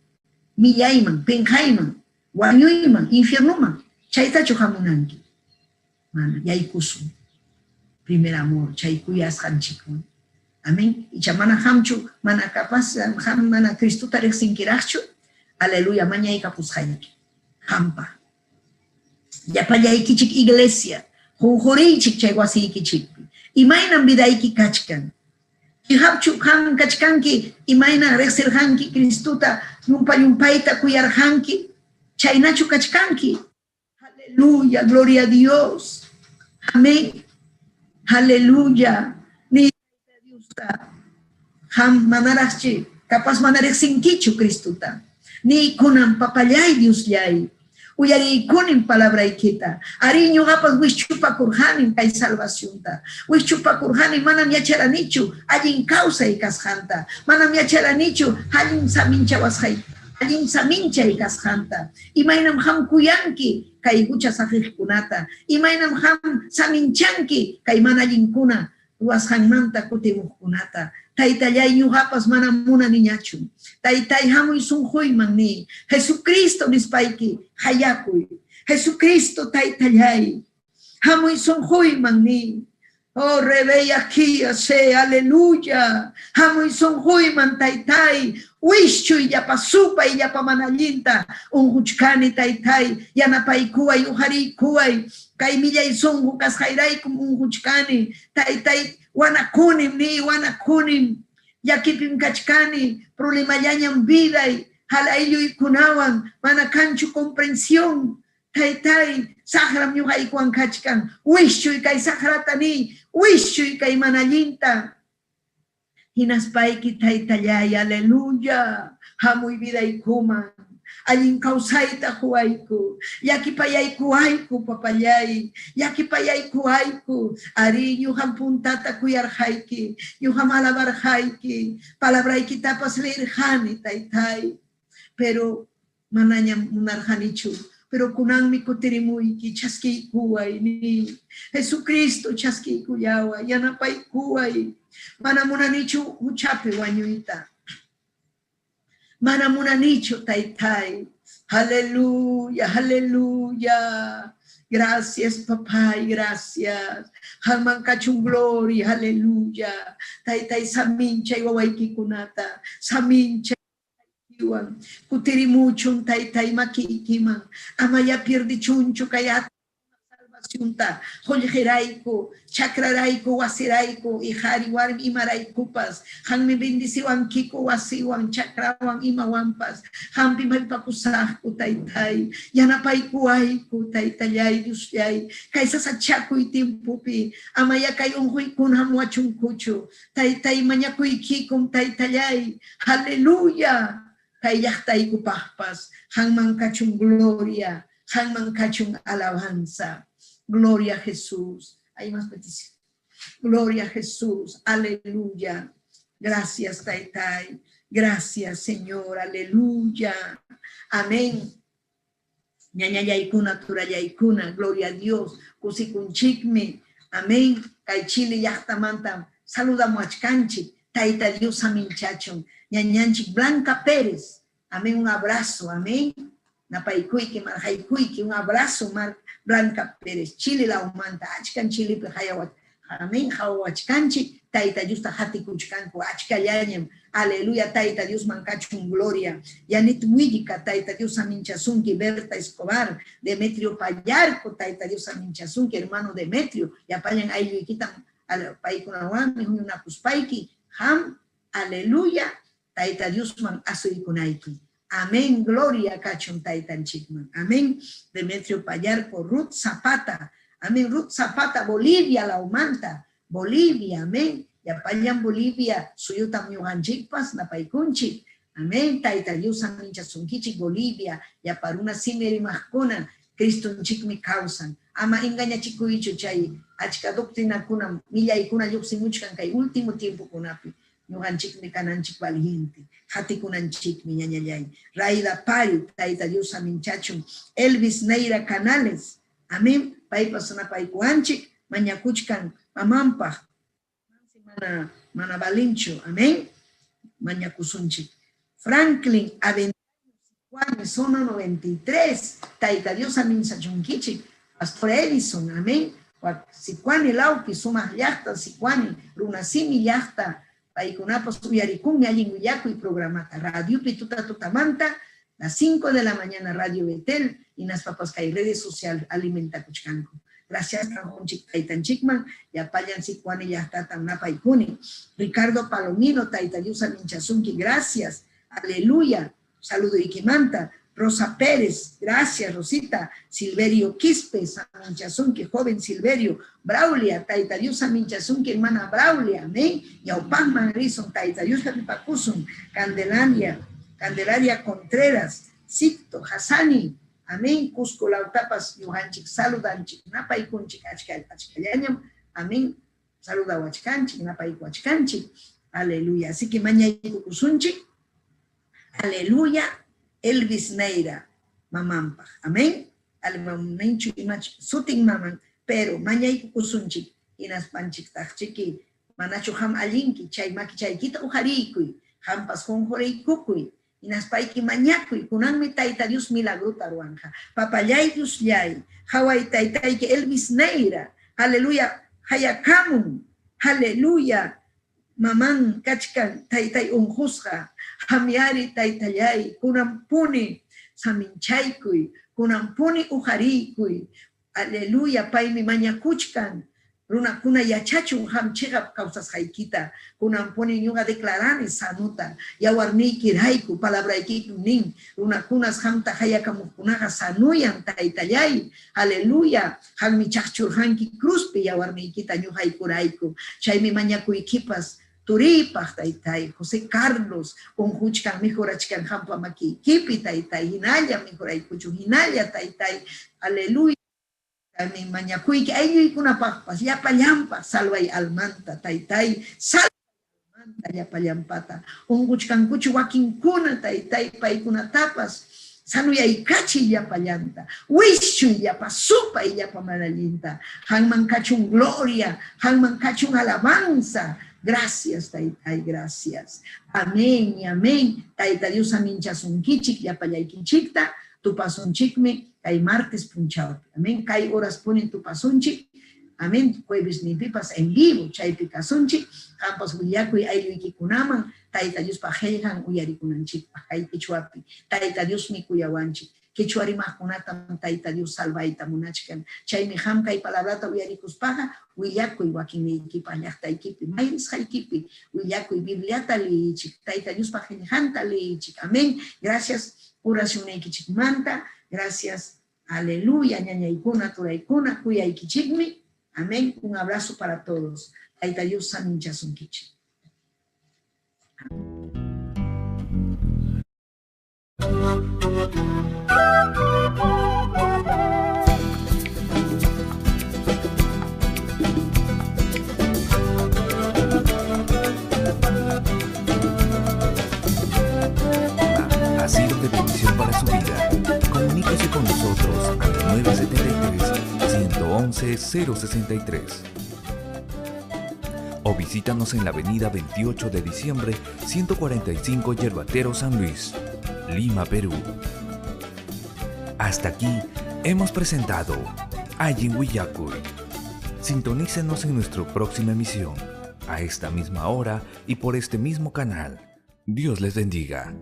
millayman, penqayman, wañuyman, infiernoman. Chaytachu hamunanki? Mana, yaykusun. Primer amor, chay kuyasqanchikwan. Amén. Icha mana qamchu, mana capaz, qam mana Cristota riqsinkiraqchu. Aleluya, mañaykapusqayki. Qampa. Llapallaykichik iglesia, qunquriychik chay wasiykichikpi. Imaynam vidayki kachkan? Chiqapchu qam kachkanki, imayna riqsirqanki Cristuta, llumpa llumpayta kuyarqanki, chaynachu kachkanki? Aleluya, gloria a Dios. Amén. Aleluya. Ni Diosta. Qam manaraqchi, capaz mana riqsinkichu Cristuta. Niykunan papallay Diosllay. Uyariykunin palabraykita. Ari ñuqapas wischupakurqanim kay salvacionta. Wischupakurqani manam yacharanichu allin kawsay kasqanta. Manam yacharanichu allin saminchawasqay allin saminchay kasqanta. Imaynam qam kuyanki kay hucha saqiqkunata. Imaynam qam saminchanki kay mana allinkuna ruwasqanmanta kutimuqkunata. Taytallay ñuqapas manam munaniñachu. Taytay hamuy sunquyman ni. Jesucristo nispayki hayakuy. Jesucristo taytallay. Hamuy sunquyman ni. Oh, rebeya kia se, aleluya. Hamuy sunquyman taytay. Wischuy llapa supay llapa mana allinta. Unquchkani taytay. Yanapaykuway uqariykuway. Kay millay sunqu kasqayraykum unquchkani. Taytay wanakunim ni wanakunim. Llakipim kachkani. Problemallañam viday. Halayluykunawan mana kanchu comprensión. Taytay, saqram ñuqaykuwan kachkan. Wischuy kay saqrata ni, wischuy kay mana allinta. Hinaspayki taytallay, aleluya. Hamuy vidaykuman. Allin kawsayta quwayku. Llakipayaykuwayku, papallay. Llakipayaykuwayku. Ari ñuqam puntata kuyarqayki. Ñuqam alabarqayki. Palabraykitapas leerqani, taytay. Pero manañam munarqanichu. Pero kunanmi kutirimuyki chaskiykuway ni. Jesucristo chaskiykullaway, yanapaykuway. Mana munanichu huchapi wañuyta. Mana munanichu taytay. Aleluya, aleluya. Gracias, papá, gracias. Qamman kachun gloria, aleluya. Taytay saminchay wawaykikunata, saminchay iwan kutirimuchun taytay makiykiman amaya pierdichunchu kay salvacionta qullqirayku chakrarayku wasirayku y qhari warmi imaraykupas qanmi bendiciwankiku wasiwan chakrawan imawanpas qampim hallpakusaqku taytay yanapaykuwayku taytallay Diosllay kay sasachakuy tiempopi amaya kay unquykuna hamuwachunkuchu taytay mañakuykikum taytallay aleluya kay llaqtaykupaqpas qanman kachun gloria qanman kachun alabanza. Gloria a Jesús. Hay más petición. Gloria a Jesús. Aleluya. Gracias, Taytay. Gracias, Señor. Aleluya. Amén. Ñañallaykuna, turallaykuna. Gloria a Dios. Kusikunchikmi. Amén. Kay Chile llaqtamanta saludamuachkanchik. Tayta Dios saminchachun. Ñañanchik Blanca Pérez. Amén. Un abrazo. Amén. Napaykuyki, marqaykuyki, un abrazo, Mar Blanca Pérez, Chile lawmanta, achkan Chilepi hayawat, amén, hawachkanchik, Tayta Diosta hatikuchkanku, achkallañam, aleluya, Tayta Diosman kachun gloria. Yanit Huillika, Tayta Dios aminchasunki, Berta Escobar, Demetrio Payarco, Tayta Dios aminchasunki, hermano Demetrio, llapallan aylluykitam paykunawanmi huñunakuspayki, ham, aleluya, Tayta Diosman asuykunayki. Amén, gloria kachun taytanchikman. Amén. Demetrio Payarco, Ruth Zapata. Amén, Ruth Zapata, Bolivia, Laumanta. Bolivia, amén. Llapallan Bolivia, suyutam ñuqanchikpas, napaykunchik. Amén, Tayta Dios aminchasunkichik Bolivia, llaparuna simi rimaqkuna, Cristonchikmi kawsan. Ama engañachikuychu chay achka doctrinakuna, millaykuna lluqsimuchkan kay último tiempokunapi. Ñuqanchikmi kananchik valiente, hatikunanchikmi ñañallay. Raida Pari, Tayta Dios aminchachun. Elvis Neira Canales, amén. Paypas napaykuwanchik, mañakuchkan mamanpaq. Mana, mana valinchu, amén. Mañakusunchik. Franklin Avendaño, zona 93, Tayta Dios aminchachunkichik. Pastor Edison, amén. Sicuani lawpi, sumaq llaqta, Sicuani, runasimi llaqta, paykunapas uyarikunmi allin willakuy programata radiopi tuta tutamanta las 5 de la mañana Radio Betel y nas papas kay redes social alimentakuchkanku. Graciastan qunchik taytanchikman, llapallan Sicuani llaqtatam napaykuni. Ricardo Palomino, Tayta Dios aminchasunki, gracias. Aleluya. Saluduykimanta. Rosa Pérez, gracias Rosita. Silverio Quispe, aminchasunki, joven Silverio. Braulia, Tayta Dios aminchasunki, hermana Braulia, amén. Ñawpaqman risun, Tayta Dios hapipakusun. Candelaria, Candelaria Contreras, Sicto, Hassani, amén. Cusco lawtapas ñuqanchik saludanchik, napaykunchik achka achkallañam, amén. Saludawachkanchik, napaykuwachkanchik. Aleluya. Así que mañaykukusunchik. Aleluya. Elvis Neira, mamanpaq. Amén. Almamunenchu imach sutin maman, pero mañaykukusunchik hinaspanchiktaqchiki manachu qam allinki chay makichaykita uqariykuy, qampas qunquriykukuy, hinaspayki mañakuy, kunanmi Tayta Dios milagrota ruwanja. Papallay Diosllay, haway taytayki Elvis Neira, aleluya, hayakamun, aleluya, maman kachkan taytay unqusqa, qamyari taytallay, kunanpuni saminchaykuy, kunanpuni uqariykuy, aleluya, paymi mañakuchkan, runakuna yachachun qam chiqap kawsasqaykita, kunanpuni ñuqa declarani sanuta, yawarniykirayku, palabraykipim nin, runakunas qamta hayakamuqkunaqa sanuyan taytallay, aleluya, qammi chaqchurqanki cruzpi yawarniykita ñuqaykurayku, chaymi mañakuykipas turiypaq taytay, José Carlos, unquchkan mejorachkan qampa makiykipi taytay, hinalla mejoraykuchun, hinalla taytay, aleluya. Amén. Mañakuyki aylluykunapaqpas llapallanpaq salvay almanta taytay, salvay almanta llapallanpata. Unquchkankuchu wakinkuna taytay paykunatapas sanuyaykachiy llapallanta, wischuy llapa supay llapa manallinta. Qanman kachun gloria, qanman kachun alabanza. Gracias, taytay, gracias. Amén y amén. Tayta Dios aminchasunkichik llapallaykichikta, tupasunchikmi kay martes punchawpi. Amén. Kay horas punin tupasunchik. Amén. Jueves ninpipas en vivo chaypi kasunchik. Qampas willakuy aylluykikunaman Tayta Diospa qillqan uyarikunanchikpaq kay quechuapi. Tayta Diosmi kuyawanchik. Quechua rimaqkunatam Tayta Dios salvayta munachkan. Chaymi qam kay palabrata uyarikuspaqa willakuy wakinniykipaq llaqtaykipi, may risqaykipi willakuy Bibliata liyiychik, Tayta Diospa qillqanta liyiychik. Amén. Gracias oracionniykichikmanta. Gracias. Aleluya, ñañaykuna, turaykuna, kuyaykichikmi. Amén. Un abrazo para todos. Tayta Dios saminchasunkichik. Ha sido de bendición para su vida. Comuníquese con nosotros al 973-111-063. O visítanos en la avenida 28 de diciembre, 145 Yerbatero San Luis, Lima, Perú. Hasta aquí hemos presentado Allin Willakuy. Sintonícenos en nuestra próxima emisión, a esta misma hora y por este mismo canal. Dios les bendiga.